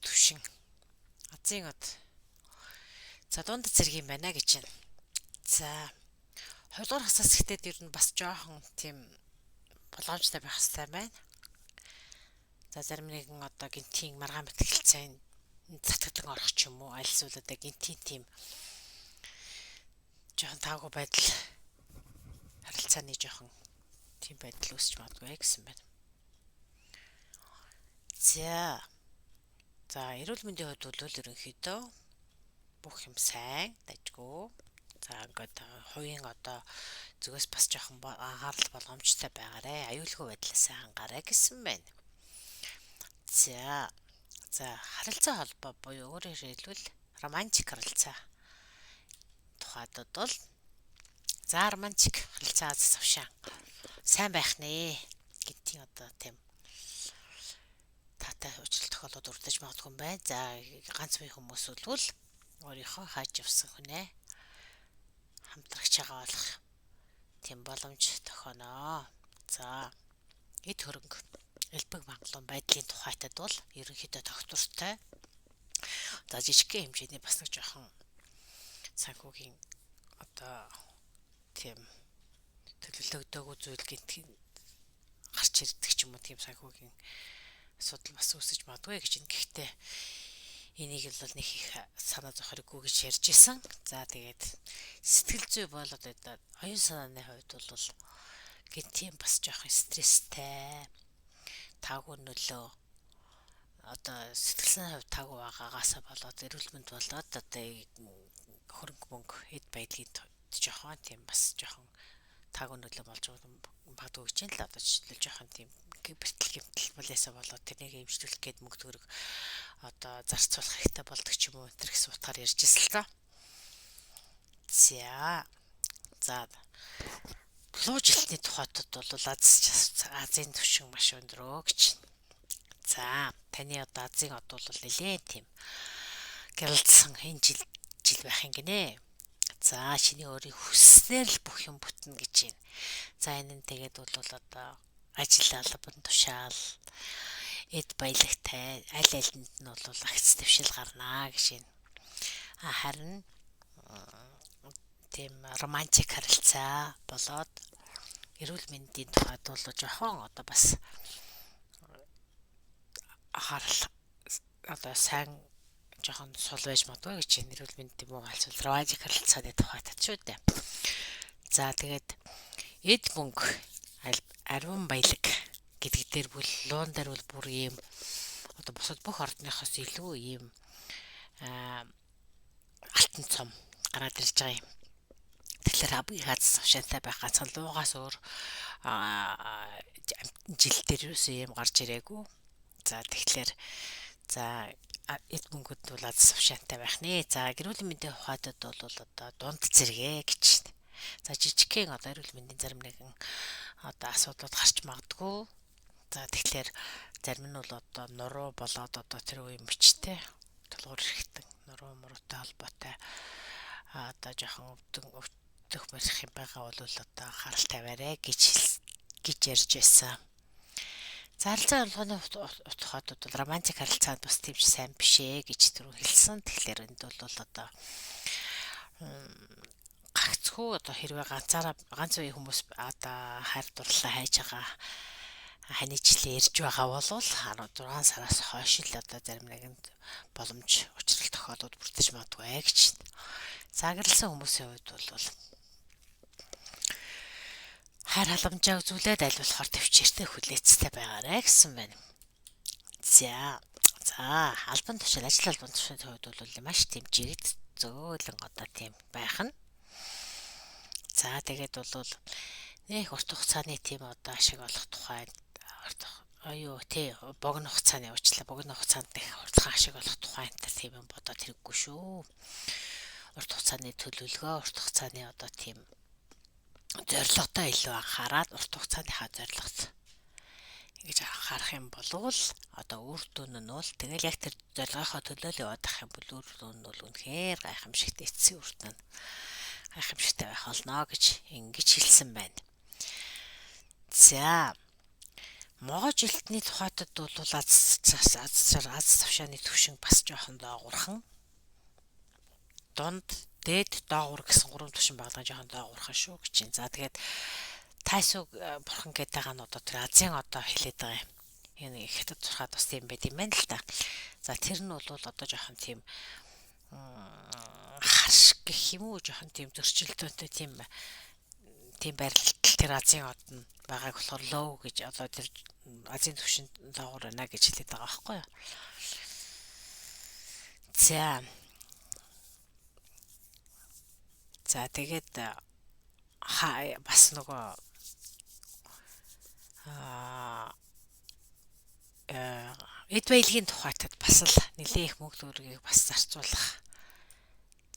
түвшин Азийн од за дунд зэрэг юм байна гэж байна. За хоёрдугаар хасаас ихтэйд ер нь бас жоохон тийм боломжтой байх хэрэгтэй байна. За зарим нэгэн одоо гинтийн маргаан мэтгэлцээнд татагдан орох ч юм уу аль эсвэл одоо гинтийн тийм жоохон таагүй байдал харилцааны жоохон тийм байдал үүсч магадгүй гэсэн байна. За. За эрүүл мэндийн хувьд бол ерөнхийдөө бүх юм сайн, дажгүй. За ингээд хувийн одоо зүгээс бас жоохон анхаарал болгоомжтой байгаарэ. Аюулгүй байдлаас анхаарай гэсэн байна. За. За харилцаа холбоо буюу өөрөөр хэлбэл романтик харилцаа тухайд бол за романтик харилцаа аз завшаан сайн байх нэ гэдгийг одоо тийм таатай уучлал тохиолдод урдаж магадгүй юм байна. За ганц үе хүмүүс бол өөрийнхөө хааж явсан хүнээ хамтрагч байгаа болох тийм боломж тохионоо. За эд хөрөнгө элбэг мангалуун байдлын тухайтад бол ерөнхийдөө тогтвортой. За жижигхэн хэмжээний бас нэг жоохон санхүүгийн одоо тийм төлөвлөгдөөгүй зүйл гинт гарч ирдэг ч юм уу тийм санхүүгийн асуудал бас үүсэж магадгүй гэж байна. Гэхдээ энийг л бол нэг их санаа зовох хэрэггүй гэж ярьж исэн. За тэгээд сэтгэл зүй бол одоо оюун санааны хувьд бол гинт тийм бас жоохон стресстэй таагүй нөлөө одоо сэтгэл санааны хувьд таагүй байгаагаасаа болоод эрүүл мэнд болоод одоо хөрөнгө мөнгө эд байдлын жоохон тийм бас жоохон таагүй нөлөө болж магадгүй гэж л одоо жишээлбэл жоохон тийм бэртэл гэмтэл болоосоо болоод тэрнийг эмчлүүлэх гээд мөнгө төгрөг одоо зарцуулах хэрэгтэй болдог ч юм уу энэ гэсэн утгаар ярьж ирсэн л та. За. За. Луужилтны тухайтад бол Азийн түвшин маш өндөр гэж. За, таны одоо Азийн од бол нэлээд тийм гялцсан энэ жил байх юм гинэ. За, чиний өөрийн хүснээр л бүх юм бүтнэ гэж байна. За, энэ нь тэгээд бол одоо ажил албан тушаал эд баялагтай аль алинд нь бол агц дэвшил гарнаа гэж байна. А харин тийм романтик харилцаа болоод эрүүл мэндийн тухайд бол жоохон одоо бас анхаарал одоо сайн жоохон сул байж магадгүй гэж байна. Эрүүл мэндийн муу альсвал романтик харилцааны тухайд шүү дээ. За тэгээд эд мөнгө ариун баялаг гэдэг дээр бол луун дээр бол бүр ийм одоо бусад бүх ордныхоос илүү ийм алтан цом гараад ирж байгаа юм. Тэгэхээр хамгийн хаз завшаантай байх ганцхан луугаас өөр жил дээр юусэн юм гарч ирээгүй. За тэгэхээр за эд мөнгөд бол аз завшаантай байх нэ. За гэр бүлийн мэндийн ухаадад бол одоо дунд зэрэгэ гэж. За жижигхэн одоо эрүүл мэндийн зарим нэгэн одоо асуудлууд гарч магадгүй. За тэгэхээр зарим нь бол одоо нуруу болоод одоо тэр үе мөчтэй тулгуур эрэхтэн нуруу муруутай холбоотой одоо жоохон өвдөх мөрөх юм байгаа бол одоо анхаарал тавиарай гэж ярьж байсан. За харилцаа ойлгооны утгаад бол романтик харилцаанд бас тийм ч сайн биш ээ гэж түрүү хэлсэн. Тэгэхээр энд бол одоо гагцхүү одоо хэрвээ ганцаараа ганц үеийн хүмүүс одоо хайр дурлалаа хайж байгаа ханичлаа ирж байгаа бол 16 сараас хойш л одоо зарим нэгэн боломж учрал тохиолдод бүрдэж магадгүй гэж. Загарласан хүмүүсийн хувьд бол хайр халамжаа үзүүлээд аль болохоор төвчээртэй хүлээцтэй байгаарэ гэсэн байна. За. За, албан тушаал, ажил албан тушаалын хувьд бол маш тийм жигд зөөлөн одоо тийм байх нь. За, тэгээд бол нэг урт хугацааны тийм одоо ашиг олох тухай аюу тий богино хугацааны уучлаа богино хугацаанд их хурдхан ашиг олох тухай энэ тийм юм бодоод хэрэггүй шүү. Урт хугацааны төлөвлөгөө, урт хугацааны одоо тийм зорилготой илүү анхаарад урт хугацааныхаа зорилгот ингэж анхаарах юм болвол одоо үр дүн нь бол тэгэл яг тэр зорилгынхоо төлөө л яваад ах юм бол үр дүн нь бол үнэхээр гайхамшигтай эцсийн үр дүн гайхамшигтай байх болно гэж ингэж хэлсэн байна. За. Могой жилтний тухайтад бол аз завшааны төвшин бас жоохон доогуурхан. Дунд, дээд, доогуур гэсэн гурван төвшин баглаа жоохон доогуурхан шүү гэж чинь. За тэгээд тайсуу бурхан гэдэг байгаа нь одоо тэр Азийн одоо хэлээд байгаа юм. Энэ хятад зурхаад бас тийм байд юм байна л да. За тэр нь бол одоо жоохон тийм харш гэх юм уу, жоохон тийм зөрчилдөөнтэй тийм байрлалт тэр Азийн од нь байгааг болохоор лоу гэж одоо тэр Азийн түвшинд доогуур байна гэж хэлээд байгаа байхгүй юу. За тэгээд бас нөгөө эд баялагын тухайтад бас л нэлээ их мөнгө төгрөгийг бас зарцуулах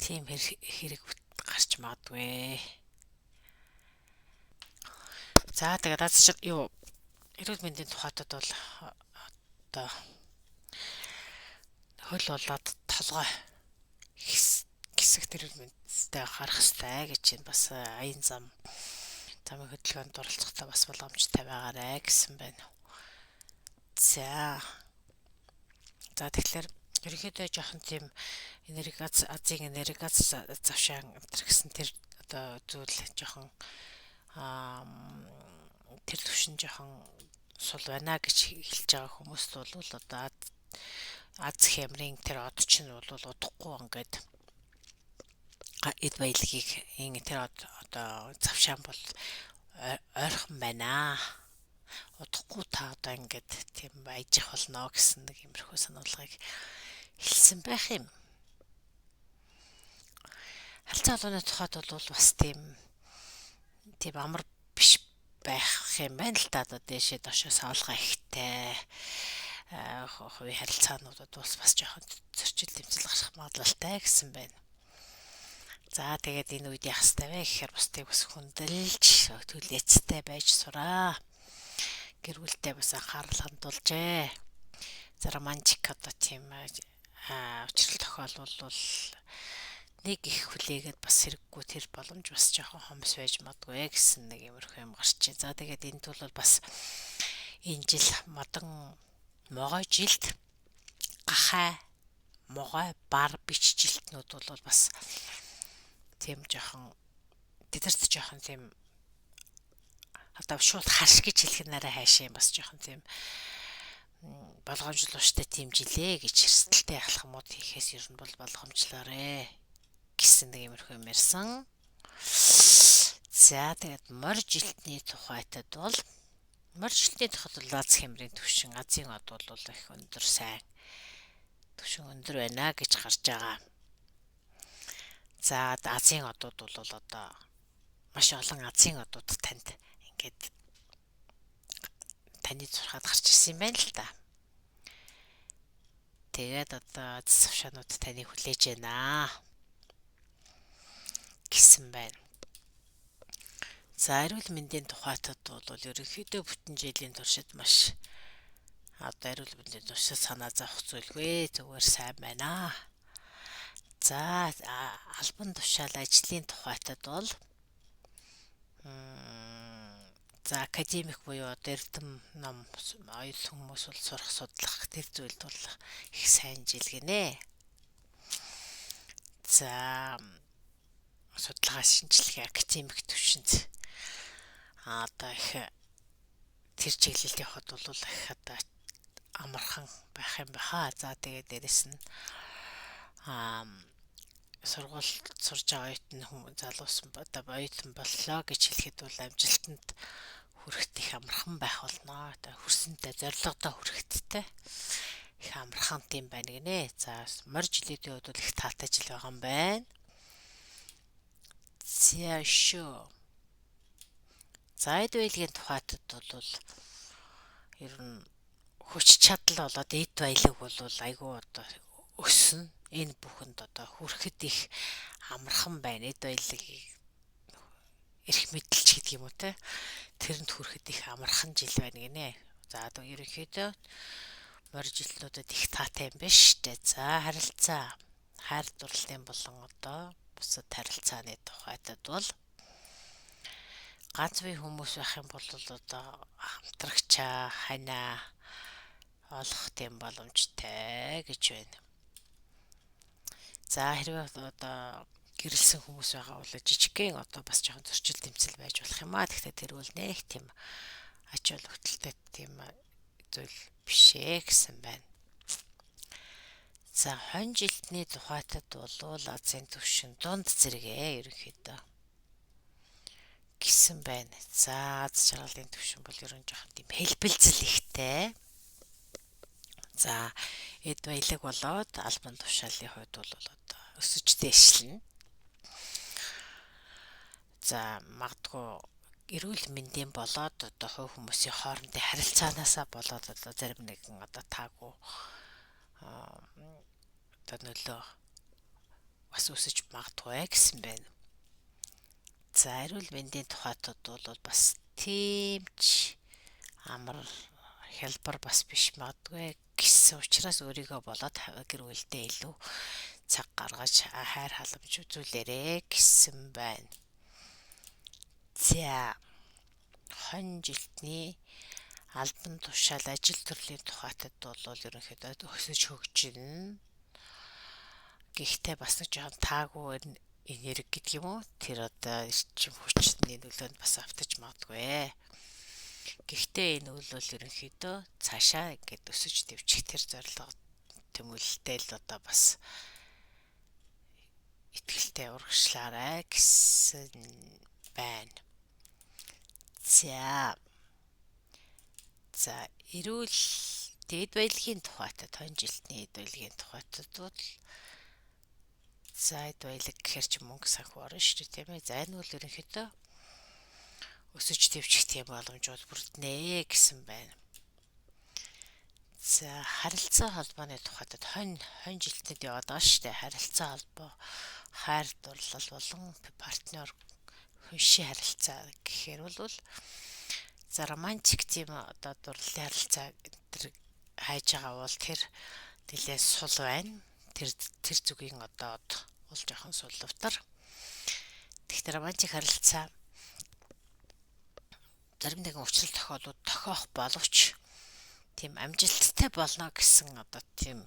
тийм хэрэг гарч магадгүй. За тэгээд аз юу эрүүл мэндийн тухайтад бол одоо хөл болоод толгой хэсэгт эрүүл мэндтэй анхаарах хэрэгтэй гэж чинь бас аян замын хөдөлгөөнд оролцохдоо бас боломжтой байгаарэ гэсэн байна. За тэгэхээр ерөнхийдөө жоохон тийм энерги азийн энерги завшаан энэ гэсэн тэр одоо зүйл жоохон тэр түвшин жоохон сул байна гэж хэлж байгаа хүмүүст бол одоо аз хямрын тэр од чинь бол удахгүй ингээд эд баялагийг энэ тэр одоо завшаан бол ойрхон байна. Удахгүй та одоо ингээд тийм ажих болно гэсэн нэг иймэрхүү сануулгыг хэлсэн байх юм. Харилцаа холбооны тухайд бол бас тийм амар биш байх юм байна л да. Одоо дээшээ доошоо савлгаа ихтэй хувийн харилцаануудад бас жоохон зөрчил дэмжил гарах магадлалтай гэсэн байна. За тэгээд энэ үед яах ёстой вэ гэхээр бусдыг бас хүндэлж төлөөцтэй байж сураа. Гэр бүлдээ бас анхаарал хандуулжээ. За романтик одоо тийм учрал тохиолвол нэг их хүлээгээд бас хэрэггүй тэр боломж бас жоохон хомс байж магадгүй гэсэн нэг иймэрхүү юм гарч. За тэгээд энд бол бас энэ жил модон могой жилд гахай могой бар бич жилтнүүд бол бас тийм жоохон тэдэрт жоохон тийм одоо шууд харш гэж хэлэх нь арай хайшаа юм бас жоохон тийм болгоомжлууштай тийм жилээ гэж эрсдэлтэй алхмууд хийхээс ер нь бол болгоомжлоорой гэсэн нэг иймэрхүү юм ярьсан. За тэгээд морь жилтний тухайтад бол морь жилтний тухайд бол аз хямрын түвшин азийн од бол их өндөр сайн түвшин өндөр байна гэж гарч байгаа. За азийн одууд бол одоо маш олон азийн одууд танд ингээд таны зурхад гарч ирсэн юм байна л да. Тэгээд одоо аз завшаанууд таныг хүлээж байна гэсэн байна. За эрүүл мэндийн тухайтад бол ерөнхийдөө бүтэн жилийн туршид маш одоо эрүүл мэндийн туршид санаа зовх зүйлгүй зүгээр сайн байна. За албан тушаал ажлын тухайтад бол за академик буюу одоо эрдэм ном оюутан хүмүүс бол сурах судлах тэр зүйлд бол их сайн жил гинэ. За судалгаа шинжилгээ академик түвшинд одоо их тэр чиглэлд явхад бол их одоо амархан байх юм баха. За тэгээд дээрэс нь сургууль сурж байгаа оюутан хүмүүс залуус одоо оюутан боллоо гэж хэлэхэд бол амжилтанд хүрэхэд их амархан байх болно. Одоо хүрсэнтэй зорилгодоо хүрэхэттэй их амархан тийм байна гинэ. За морь жилүүдийн хувьд бол их таатай жил байгаа юм байна. За шүү. За эд баялагын тухайтад бол ер нь хүч чадал болоод эд баялаг бол айгүй одоо өснө. Энэ бүхэнд одоо хүрэхэд их амархан байна. Эд баялагийг эрх мэдэлч гэдэг юм уу те. Тэрэнд хүрэхэд их амархан жил байна гинэ. За одоо ерөнхийдөө морь жилтнүүдэд их таатай юм байна шүү дээ. За харилцаа, хайр дурлалын болон одоо бусад харилцааны тухайтад бол Ганц бие хүмүүс байх юм бол одоо хамтрагчаа, ханаа олох тийм боломжтой гэж байна. За хэрвээ одоо гэрэлсэн хүмүүс байгаа бол жижигхэн одоо бас жоохон зөрчил тэмцэл байж болох юм аа. Гэхдээ тэр бол нэг тийм ач холбогдолтой тийм зүйл биш ээ гэсэн байна. За хонь жилтний тухайтад бол Азийн түвшин дунд зэрэгээ ерөнхийдөө гэсэн байна. За аз жаргалын түвшин бол ерөн жоохон тийм хэлбэлзэл ихтэй. За эд баялаг болоод албан тушаалын хувьд бол одоо өсөж дээшлэнэ. За магадгүй эрүүл мэндийн болоод одоо хувь хүмүүсийн хоорондын харилцаанаасаа болоод одоо зарим нэгэн одоо таагүй одоо нөлөө бас өсөж магадгүй гэсэн байна. За эрүүл мэндийн тухайтад бол бас тийм ч амар хялбар бас биш магадгүй гэсэн учраас өөрийгөө болоод гэр бүлдээ илүү цаг гаргаж хайр халамж үзүүлээрэ гэсэн байна. За хонь жилтний албан тушаал ажил төрлийн тухайтад бол ерөнхийдөө өсөж хөгжинэ. Гэхдээ бас нэг жоохон таагүй энерги гэдэг юм уу? Тэр одоо эрчим хүчний нөлөөнд бас автаж магадгүй. Гэхдээ энэ үйл бол ерөнхийдөө цаашаа ингээд өсөж дэвжих тэр зорилго тэмүүлэлтэй л одоо бас итгэлтэй урагшлаарай гэсэн байна. За. За эрүүл дэд баялагын тухайтад хонь жилтний эд баялагын тухайтад бол за эд баялаг гэхэр чи мөнгө санхүү орно шүү дээ, тийм ээ. За энэ бол ерөнхийдөө өсөж дэвжих тийм боломж бол бүрднэ гэсэн байна. За харилцаа холбооны тухайтад хонь жилтнэд яваад байгаа шүү дээ. Харилцаа холбоо, хайр дурлал болон партнер хүншийн харилцаа гэхээр бол за романтик тийм одоо дурлалын харилцаа энэ хайж байгаа бол тэр нэлээ сул байна. Тэр зүгийн одоо бол жоохон сулвтар. Тэгэхдээ романтик харилцаа зарим нэгэн учрал тохиолдолд тохиох боловч тийм амжилттай болно гэсэн одоо тийм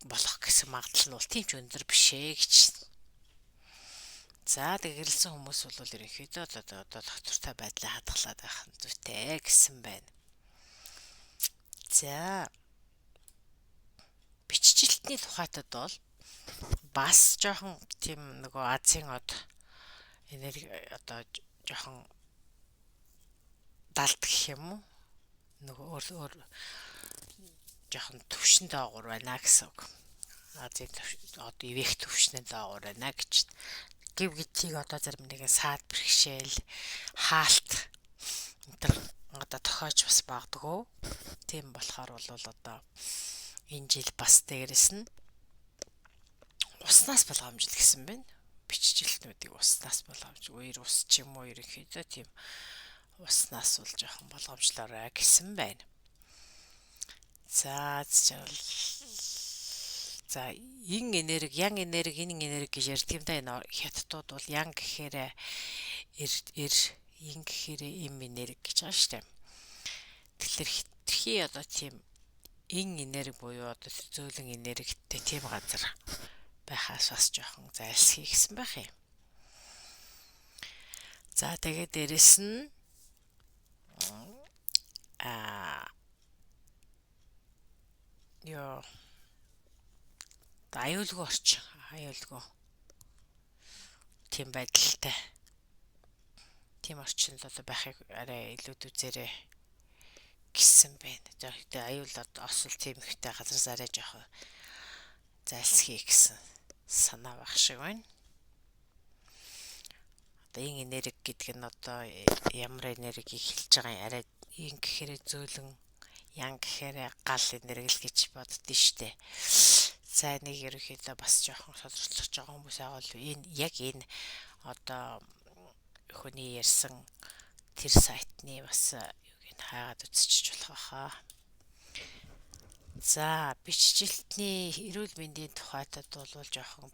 болох гэсэн магадлал нь бол тийм ч өндөр биш ээ гэж. За тэгэрэлсэн хүмүүс бол ерөнхийдөө одоо доктортой байдлаа хадгалаад байх нь зүйтэй гэсэн байна. За бичжилтний тухайтад бол бас жоохон тийм нөгөө Азийн од энерги одоо жоохон далд гэх юм уу? Нөгөө өөр жоохон төвшин доогуур байна гэсэн үг. Азийн одоо ивэх төвшний доогуур байна гэж. Гив гэдгийг одоо зарим нэгэн саад бэрхшээл, хаалт энэ одоо тохиож бас магадгүй. Тийм болохоор бол одоо энэ жил бас дээрэс нь уснаас болгоомжил гэсэн байна. Бичжилтнүүдийг уснаас болгоомж, үер ус ч юм уу ерөнхийдөө тийм уснаас бол жоохон болгоомжлоорой гэсэн байна. За за ин энерги, ян энерги, ин энерги гэж ярьдаг юм да. Энэ хятадууд бол ян гэхээр эр, ин гэхээр им энерги гэж байгаа шүү дээ. Тэгэхээр хитрхи одоо тийм ин энерги буюу одоо зөөлөн энергитэй тийм газар байхаас бас жоохон зайлсхий гэсэн байх юм. За тэгээд дээрэс нь аюулгүй орчин, аюулгүй тийм байдалтай тийм орчинд одоо байхыг арай илүү үзээрэй гэсэн байна. За гэхдээ аюул осол тийм ихтэй газраас арай жоохон зайлсхий гэсэн санаа байх шиг байна. Одоо ин энерги гэдэг нь одоо ямар энергийг хэлж байгаа юм, арай ин гэхээр зөөлөн, ян гэхээр гал энерги л гэж боддөө штэ. За нэг ерөнхийдөө бас жоохон тодорхойлж байгаа хүмүүс байгаа бол энэ яг энэ одоо хүний ярьсан тэр сайтны бас юуг нь хайгаад үзчихэж болох байхаа. За бичжилтний эрүүл мэндийн тухайтад бол жоохон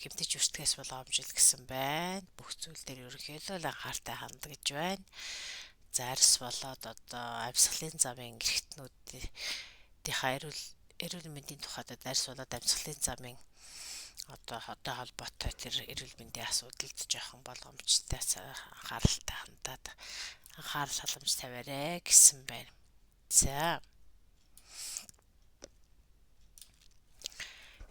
гэмтэж өртгөөс болгоомжил гэсэн байна. Бүх зүйл дээр ерөнхийдөө л анхааралтай ханддаг гэж байна. За арьс болоод одоо амьсгалын замын эрхтнүүдийнхаа эрүүл мэндийн тухайд арьс болоод амьсгалын замын одоо хотой холбоотой тэр эрүүл мэндийн асуудалд жоохон болгоомжтой анхааралтай хандаад анхаарал халамж тавиарай гэсэн байна. За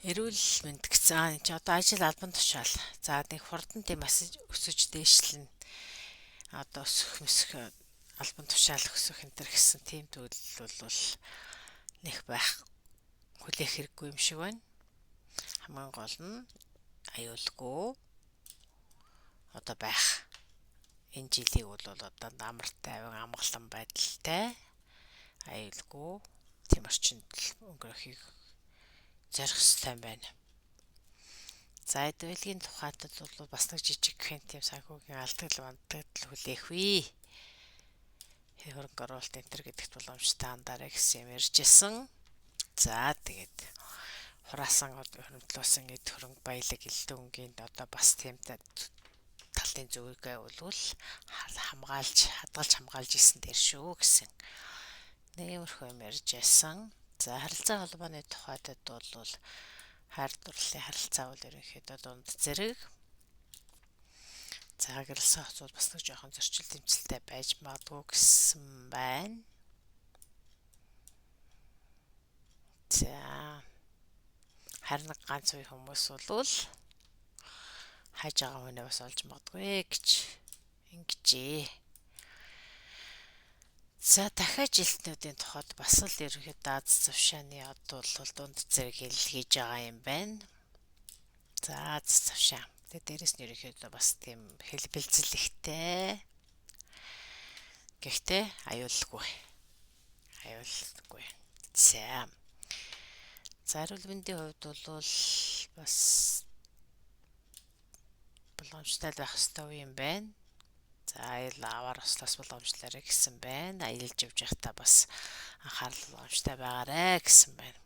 эрүүл мэнд гэсэн чи одоо ажил албан тушаал. За нэг хурдан тийм бас өсөж дээшлэн одоо өсөх мэсэх албан тушаал өсөх энэ төр гэсэн тийм зүйл бол нэх байх хүлээх хэрэггүй юм шиг байна. Хамгийн гол нь аюулгүй одоо байх. Энэ жилийг бол одоо амар тайван амгалан байдалтай аюулгүй тийм орчинд өнгөрөхийг зорих ёстой юм байна. За эдвэлгийн тухайтад бол бас нэг жижигхэн тийм санхүүгийн алдагдал мандагдал хүлээх вэ. Хөрөнгө оруулалт энэ төр гэдэгт боломжтой андараа гэсэн юм ярьжсэн. За тэгээд хураасан хөрөмтлөөсөн эд хөрөнгө баялаг элдэн өнгийн одоо бас тийм талын зүгийгээ болвол хамгаалж хадгалж хамгаалж исэн дээр шүү гэсэн нэмэрхүү юм ярьж байсан. За харилцаа холбооны тухайд бол хайр дурлалын харилцаа бол ерөнхийдөө дунд зэрэг. За гэрэлсэн хоцууд бас нэг жоохон зөрчил тэмцэлтэй байж магадгүй гэсэн байна. За харин ганц үе хүмүүс бол хайж байгаа хүнээ бас олж магадгүй гэж ингэжээ. За дахиад жилтнүүдийн тухайд бас л ерөнхийдөө аз завшааны од бол дунд зэрэг хэлэл хийж байгаа юм байна. За аз завшаа. Тэгээ дээрэс нь ерөнхийдөө бас тийм хэлбэлзэл ихтэй. Гэхдээ аюулгүй. Аюулгүй. За. За эрүүл мэндийн хувьд бол бас боломжтой байх ёстой юм байна. За аял аваар ослоос боломжлоорой гэсэн байна. Аялж явж байхдаа бас анхаарал боломжтой байгаарэ гэсэн байна.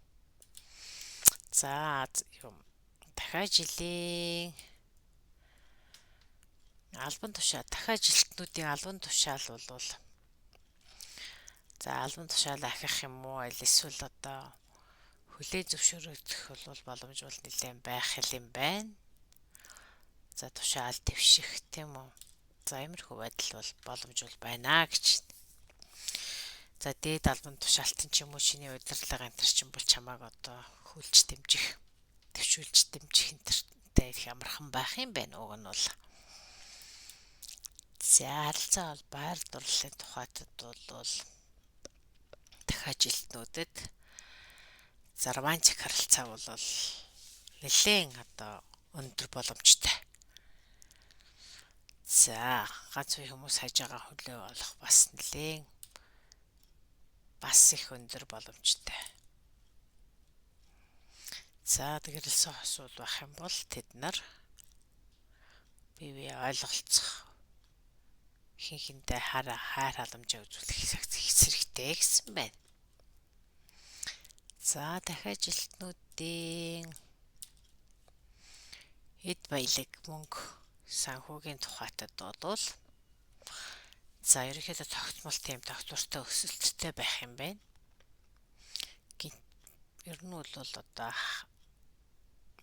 За юм дахиад жилийн албан тушаал дахиад жилтнүүдийн албан тушаал бол за албан тушаал ахих юм уу аль эсвэл одоо хүлээ зөвшөөрөгдөх бол боломж бол нэлээд байх юм байна. За тушаал твших тийм үү. За иймэрхүү байдал бол боломж бол байна гэж. За дээд албан тушаалтан ч юм уу чиний удирдлага энэ төр чинь бол чамааг одоо хүлж дэмжих, төвшүүлж дэмжих энэ төртэй их амархан байх юм байна уг нь бол. За харилцаа бол байр дурлалын тухайтад бол дахиад жилтнүүдэд за романтик харилцаа бол нэлээд одоо өндөр боломжтой. За ганц үе хүмүүс хайж байгаа хөлөө олох бас нэлээд бас их өндөр боломжтой. За тэгэрэлсэн хосууд байх юм бол тэд нар бие бие ойлголцох хин хинтээ хайр халамжаа үзүүлэх хэрэгтэй гэсэн байна. За дахиад жилтнүүдийн эд баялаг мөнгө санхүүгийн тухайтад бол за ерөнхийдөө тогтмол тийм тогтвортой өсөлттэй байх юм байна. Ер нь бол одоо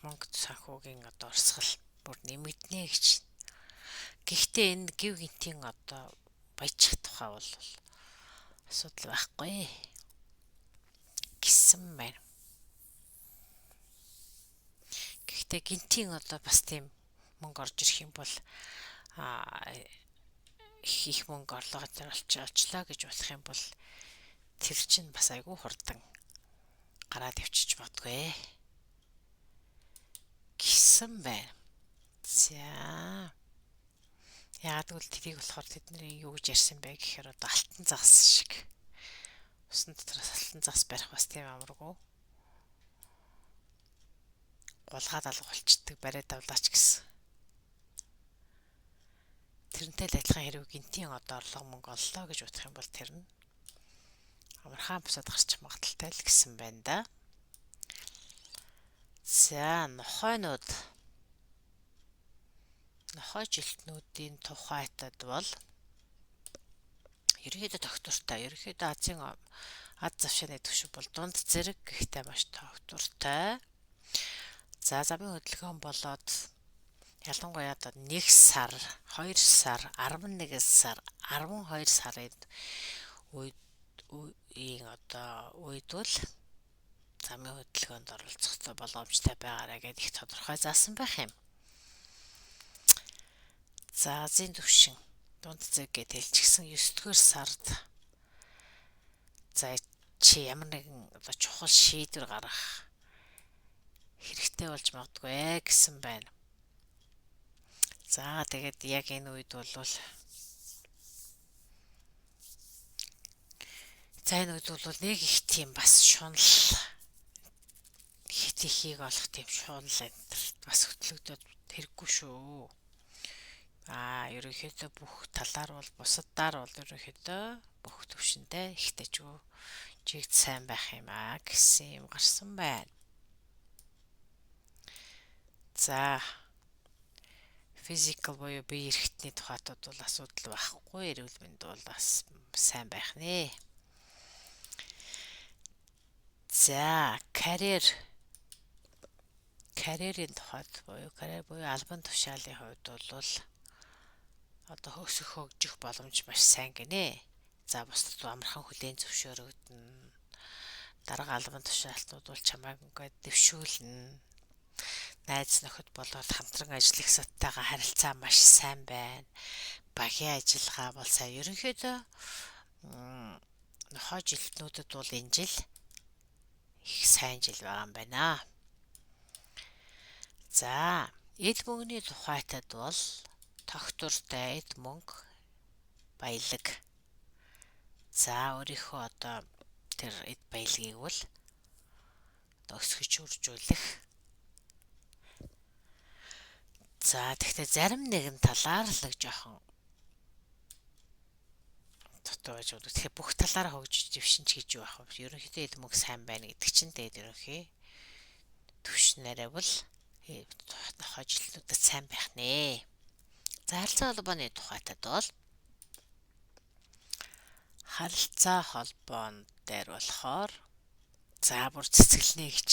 мөнгө санхүүгийн одоо урсгал бүр нэмэгдэнэ гэж. Гэхдээ энэ гів гинтийн одоо баяжих тухай бол асуудал байхгүй гэсэн байна. Гэхдээ гинтийн одоо бас тийм мөнгө орж ирэх юм бол их мөнгө орлого олчлоо гэж болох юм бол тэр чинь бас айгүй хурдан гараад явчих магадгүй гэсэн байна. За яагаад гэвэл тэрийг болохоор тэдний юу гэж ярьсан бэ гэхээр одоо алтан загас шиг усан дотроос алтан загас барих бас тийм амаргүй. Гулгаад алга болчдөг бариад авлаач гэсэн. Тэрнтэй л адилхан хэрэг гинтийн одоо орлого мөнгө оллоо гэж бодох юм бол тэр нь амархан бусад гарч магадaltaй л гэсэн байна да. За нохойнууд Нохой жилтнүүдийн тухайтад бол ерөнхийдөө тогтвортой. Ерөнхийдөө Азийн ад завшааны түвшин бол дунд зэрэг, гэхдээ маш тогтвортой. За замын хөдөлгөөн болоод ялангуяа одоо 1 сар, 2 сар, 11 сар, 12 сарын үед үеийн одоо үед бол замын хөдөлгөөнд оролцох боломжтой байгаарай гэдээ их тодорхой заасан байх юм. За Азийн түвшин дунд зэрэг гээд хэлчихсэн 9-р сард за чи ямар нэгэн одоо чухал шийдвэр гаргах хэрэгтэй болж магадгүй гэсэн байна. За тэгээд яг энэ үед бол за энэ үед бол нэг их тийм бас шунал хит ихийг олох тийм шунал энтерт бас хөтлөгдөд хэрэггүй шүү. Аа ерөнхийдөө бүх талаар бол бусадаар бол ерөнхийдөө бүх төвшөндөө ихтэйчгүй жигд сайн байх юм аа гэсэн юм гарсан байна. За physical буюу бие эрхтний тухайтууд бол асуудал байхгүй, эрүүл мэнд бол бас сайн байх нэ. За карьерийн тухайд буюу карьер буюу албан тушаалын хувьд бол одоо өсөх хөгжих боломж маш сайн гинэ. За бусдад амархан хүлээн зөвшөөрөгдөнө. Дарга албан тушаалтнууд бол чамайг ингээд дэвшүүлнэ. Найз нөхөд болоод хамтран ажиллагсадтайгаа харилцаа маш сайн байна. Багийн ажиллагаа бол сайн. Ерөнхийдөө нохой жилтнүүдэд бол энэ жил их сайн жил байгаа юм байна. За эд мөнгөний тухайтад бол тогтвортой эд мөнгө баялаг. За өөрийнхөө одоо тэр эд баялагийг бол одоо өсгөж үржүүлэх. За тэгэхдээ зарим нэгэн талаар л нэг жоохон дутуу байж магадгүй. Тэгэхээр бүх талаараа хөгжиж дэвшин ч гэж юу ах вэ? Ерөнхийдөө эд мөнгө сайн байна гэдэг чинь тэгээд ерөнхий түвшин арай бол нохой жилтнүүдэд сайн байх нэ. За харилцаа холбооны тухайтад бол харилцаа холбоон дээр болохоор за бүр цэцгэлнэ гэж.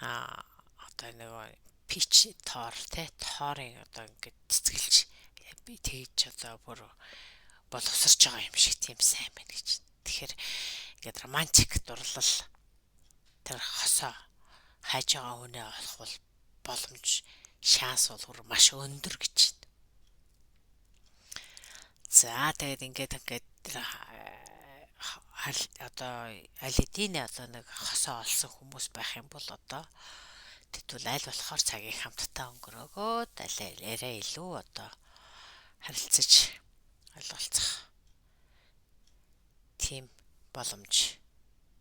Аа одоо нөгөө пич тоор те тоорын одоо ингээд цэцгэлж би тэгж одоо бүр боловсрч байгаа юм шиг тийм сайн байна гэж. Тэгэхээр ингээд романтик дурлал тэр хосоо хайж байгаа хүнээ олох бол боломж шанс бол маш өндөр гэж. За тэгээд ингээд одоо аль хэдийн одоо нэг хосоо олсон хүмүүс байх юм бол одоо тэд бол аль болохоор цагийг хамтдаа өнгөрөөгөөд аль арай илүү одоо харилцаж ойлголцох тийм боломж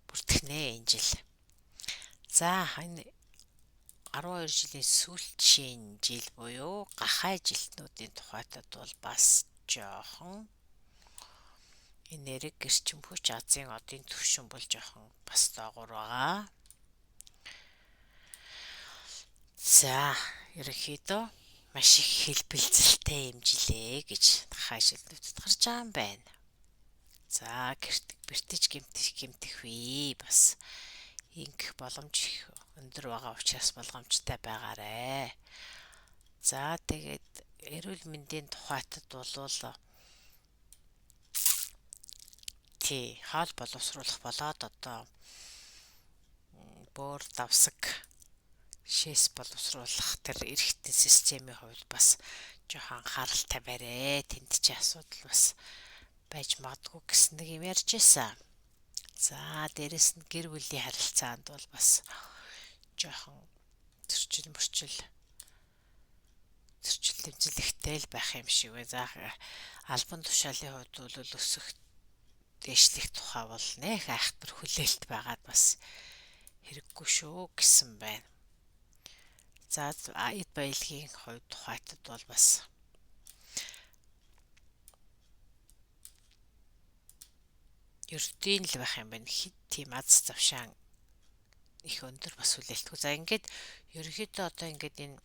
бүртгэх нэ энэ жил. За энэ 12 жилийн сүүлчийн жил буюу гахай жилтнүүдийн тухайтад бол бас жоохон энерги гэрчим хүч азийн одын түвшин бол жоохон бас доогуур байгаа. За ерөнхийдөө маш их хэлбэлзэлтэй юм жилээ гэж гахай жилтнүүдэд гарч байгаа юм байна. За бэртэж гэмтэх вэ бас ингэх боломж их өндөр байгаа учраас болгоомжтой байгаарэ. За тэгээд эрүүл мэндийн тухайтад бол тий хоол боловсруулах болоод одоо бөөр давсаг шээс боловсруулах тэр эрхтэн системийн хувьд бас жоохон анхаарал тавиарэ. Тэнд чи асуудал бас байж магадгүй гэсэн нэг юм ярьж байсан. За дээрэс нь гэр бүлийн харилцаанд бол бас жоохон зөрчил мөрчил зөрчил дэмжлэгтэй л байх юм шиг бай. За албан тушаалын хувьд бол өсөх дээшлэх тухай бол нэх айхтар хүлээлт байгаад бас хэрэггүй шүү гэсэн байна. За эд баялагын хувьд тухайтад бол бас ердийн л байх юм байна. Хит тийм аз завшаан их өндөр бас хүлээлтгүй. За ингээд ерөнхийдөө одоо ингээд энэ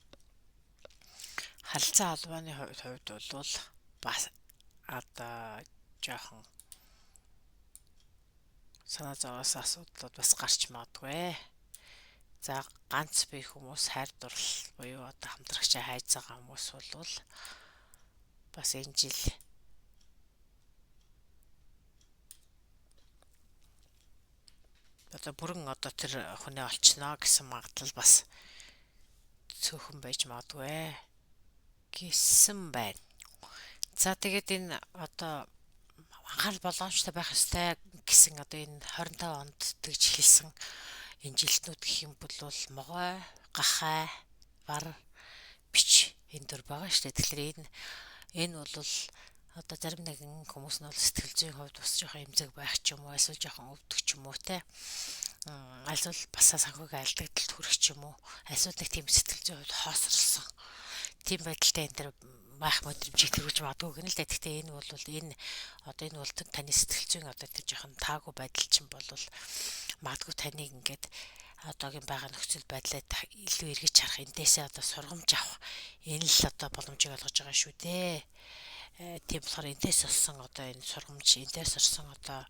Харилцаа холбооны хувьд бол бас одоо жоохон санаа зовоос асуудлууд бас гарч магадгүй. За ганц бие хүмүүс хайр дурлал буюу одоо хамтрагчаа хайж байгаа хүмүүс бол бас энэ жил одоо бүрэн одоо тэр хүнээ олчно гэсэн магадлал бас цөөхөн байж магадгүй гэсэн байна. За тэгээд энэ одоо анхаарал болгоомжтой байх ёстой гэсэн одоо энэ 25 онд тэгж хэлсэн энэ жилтнүүд гэх юм бол могой, гахай, бар, бич энэ дөр байгаа шүү дээ. Тэгэхээр энэ бол одоо зарим нэгэн хүмүүс нь бол сэтгэл зүйн хувьд бас жоохон эмзэг байх ч юм уу, эсвэл жоохон өвдөх ч юм уу те. Альсвал бас санхүүгийн алдагдлалд хүрэх ч юм уу, альсвал нэг тийм сэтгэл зүйн хувьд хоосорлсон тийм байдалтай энэ төр байх мэдрэмжийг төрүүлж магадгүй гэнэ л дээ. Гэхдээ энэ бол энэ одоо энэ бол таны сэтгэл зүйн одоо тэр жоохон таагүй байдал чинь бол магадгүй таныг ингээд одоогийн байгаа нөхцөл байдлаа илүү эргэж харах, эндээсээ одоо сургамж авах энэ л одоо боломжийг олгож байгаа шүү дээ. Тийм болохоор эндээс олсон одоо энэ сургамж, эндээс орсон одоо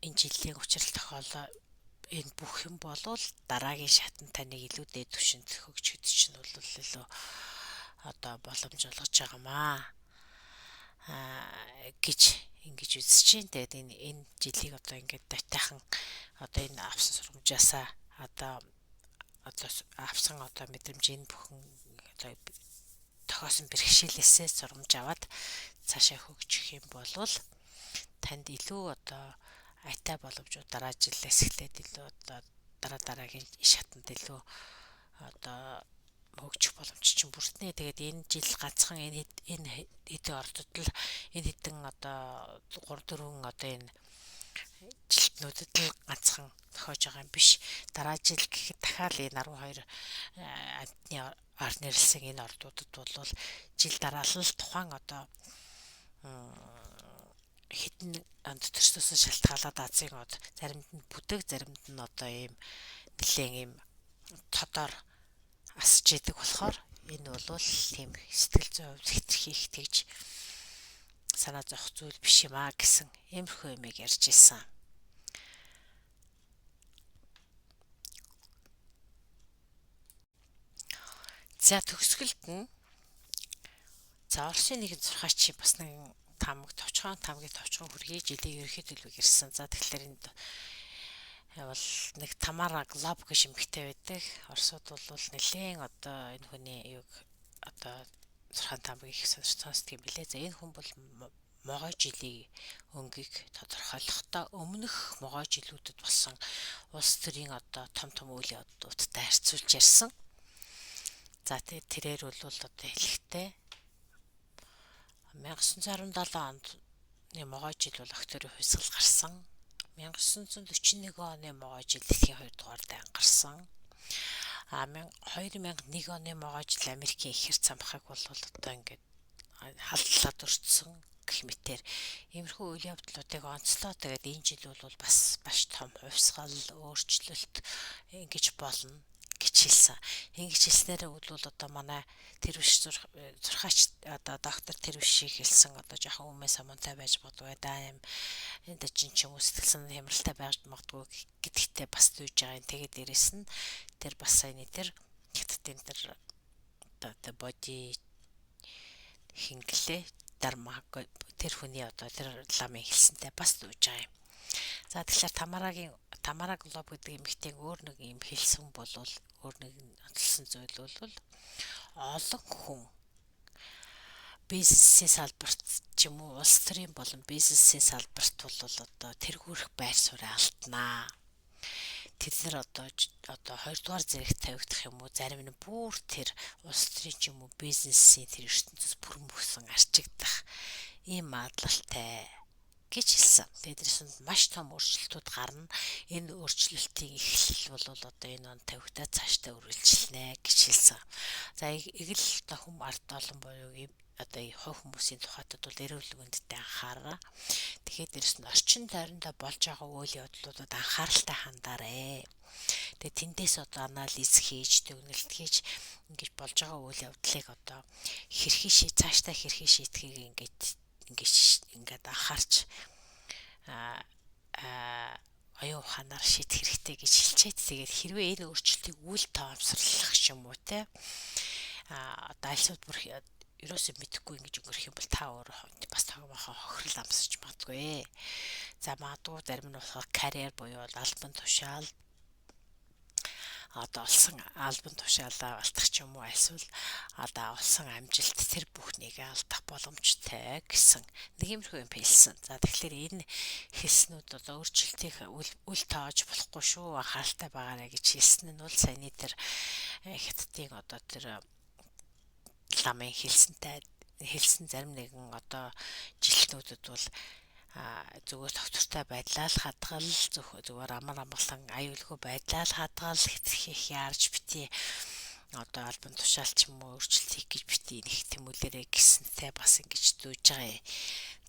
энэ жилийн учрал тохиолдол энэ бүх юм болвол дараагийн шатанд таныг илүү дээд түвшинд хөгжихэд чинь бол илүү одоо боломж олгож байгаамаа гэж ингэж үзэж чинь. Тэгээд энэ жилийг одоо ингээд дотайхан одоо энэ авсан сургамжаасаа одоо авсан одоо мэдрэмж энэ бүхэн одоо тохиосон бэрхшээлээсээ сургамж аваад цаашаа хөгжих юм болвол танд илүү одоо айтай боломжууд дараа жилээс эхлээд илүү одоо дараа дараагийн шатанд илүү одоо хөгжих боломж чинь бүрднэ. Тэгээд энэ жил ганцхан энэ хэдэн ордод л энэ хэдэн одоо 3 4 одоо энэ жилтнүүдэд л ганцхан тохиож байгаа юм биш. Дараа жил гэхэд дахиад энэ 12 амьтны ар нэрлсэн энэ ордуудад бол жил дараалал тухайн одоо хэдэн онд төрснөөс шалтгаалаад Азийн од заримд нь бүдэг, заримд нь одоо ийм нэлээн ийм тодор асж идэг болохоор энэ бол тийм сэтгэл зүйн хувьд хэтэрхий их тэгж санаа зовх зүйл биш юм а гэсэн иймэрхүү юмыг ярьж ирсэн. За төгсгөлд нь за Оросын нэгэн зурхаач бас нэг тамаг товчхон тамгийн товчхон хүргэе жилийн ерөнхий төлөвийг ирсэн. За тэгэхээр энд бол нэг Тамара Глоб гэж эмэгтэй байдаг. Оросууд бол нэлээн одоо энэ хүний юг одоо зурхаан тамгийг их сонсдог юм билээ. За энэ хүн бол могой жилийн өнгийг тодорхойлохдоо өмнөх могой жилүүдэд болсон улс төрийн одоо том том үйл явдлуудтай харьцуулж ярьсан. За тэрээр бол одоо хэлэхдээ 1917 онд могой жил бол октябрийн хувьсгал гарсан. 1941 оны могой жил дэлхийн 2 дугаар дайн гарсан. А 2001 оны могой жил Америкийн их хэр цамхаг бол одоо ингээд халдлаад өртсөн гэх мэтэр иймэрхүү үйл явдлуудыг онцлоо. Тэгээд энэ жил бол бас маш том хувьсгал, өөрчлөлт ингэж болно гэж хэлсэн. Ингэж хэлснээрээ бол одоо манай тэрвш зурхаач одоо доктор тэрвшийг хэлсэн одоо жоохон өмнө самунтай байж магадгүй даа юм энэ чин ч юм уу сэтгэл санааны хямралтай байж магадгүй гэдэгтээ бас зүйж байгаа юм. Тэгээд дээрэс нь тэр бас саяны тэр хятадын тэр одоо боди хинглээ дарма тэр хүний одоо тэр ламын хэлсэнтэй бас зүйж байгаа юм. За тэгэхээр Тамара Глоб гэдэг эмэгтэйг өөр нэг юм хэлсэн болвол өөр нэг онцлсон зүйл бол олон хүн бизнесийн салбарт ч юм уу улс төрийн болон бизнесийн салбарт бол одоо тэргүүрэх байр суурь алднаа. Тэд нар одоо 2 дугаар зэрэгт тавигдах юм уу, зарим нь бүр тэр улс төрийн ч юм уу бизнесийн тэр ертөнцөөс бүрэн бүсэн арчигдах ийм магадлалтай гэж хэлсэн. Тэгээд дээрээс маш том өөрчлөлтүүд гарна. Энэ өөрчлөлтийн эхлэл бол одоо энэ он тавигдаад цаашдаа үргэлжилнэ гэж хэлсэн. За эгэл одоо хүм ард олон буюу одоо хувь хүмүүсийн тухайтад бол эрүүл мэндэд анхаараа. Тэгэхээр дээрэс нь орчин тойрондоо болж байгаа үйл явдлуудад анхааралтай хандаарэ. Тэгээ тэндээс одоо анализ хийж, дүгнэлт хийж ингэж болж байгаа үйл явдлыг одоо хэрхэн цаашдаа хэрхэн шийдэхийг ингээд анхаарч оюун ухаанаар шийдэх хэрэгтэй гэж хэлчихэд, тэгээд хэрвээ энэ өөрчлөлтийг үл тоомсорлох юм уу те одоо альсууд бүр ерөөсөө мэдэхгүй ингэж өнгөрөх юм бол та өөрөө бас тогмоохон хохирол амсаж магадгүй. За магадгүй зарим нь болохоор карьер буюу албан тушаал одоо олсон албан тушаалаа алдах ч юм уу, эсвэл одоо олсон амжилт тэр бүхнийг алдах боломжтой гэсэн нэг иймэрхүү юм хэлсэн. За тэгэхээр энэ хэлснүүд одоо өөрчлөлтийг үл тоож болохгүй шүү, анхааралтай байгаарай гэж хэлсэн нь бол саяны тэр хятадын одоо тэр ламын хэлсэнтэй хэлсэн зарим нэгэн одоо жилтнүүдэд бол зүгээр тогтвортой байдлаа л хадгал, зүгээр амар амгалан аюулгүй байдлаа л хадгал, хэтэрхий яарч бити одоо албан тушаал ч юм уу өөрчлөлт хийх гэж бити нэг тэмүүлээрэ гэсэнтэй бас ингэж дүүж байгаа юм.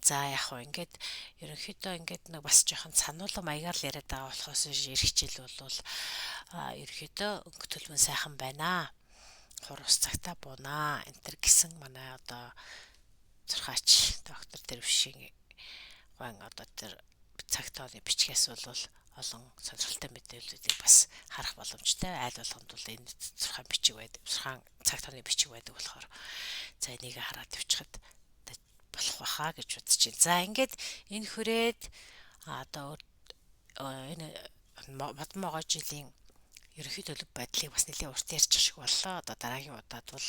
За яг хөө ингээд ерөнхийдөө ингээд нэг бас жоохон сануулга маягаар л яриад байгаа болохоос ирэх жил бол ерөнхийдөө өнгө төлөвн сайхан байна. Хурус цагтаа буунаа энэ төр гэсэн манай одоо зурхаач доктор Дэрвшийн гон одоо тэр цаг тооны бичгээс бол олон сонирхолтой мэдээллүүдийг бас харах боломжтой. Айл болгонд бол энэ зурхаан бичиг байдаг. Зурхаан цаг тооны бичиг байдаг болохоор за энийг хараад тавьчихад болох байхаа гэж бодож байна. За ингээд энэ хүрээд одоо энэ модон могой жилийн ерөнхий төлөв байдлыг бас нэлээд урт ярьчих шиг боллоо. Одоо дараагийн удаад бол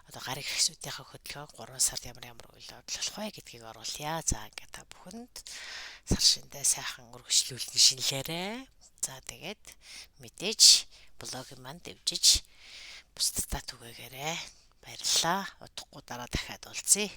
одоо гар ихсүүдийнхээ хөдөлгөөн 3 сард ямар ямар үйл явдал болох вэ гэдгийг оруулъя. За ингээд та бүхэнд сар шиндээ сайхан үргэлжлүүлэн шинэлээрэй. За тэгээд мэдээж блогийн маань дэвжиж бусдаа түгээгээрэй. Баярлалаа. Удахгүй дараа дахиад уулзъя.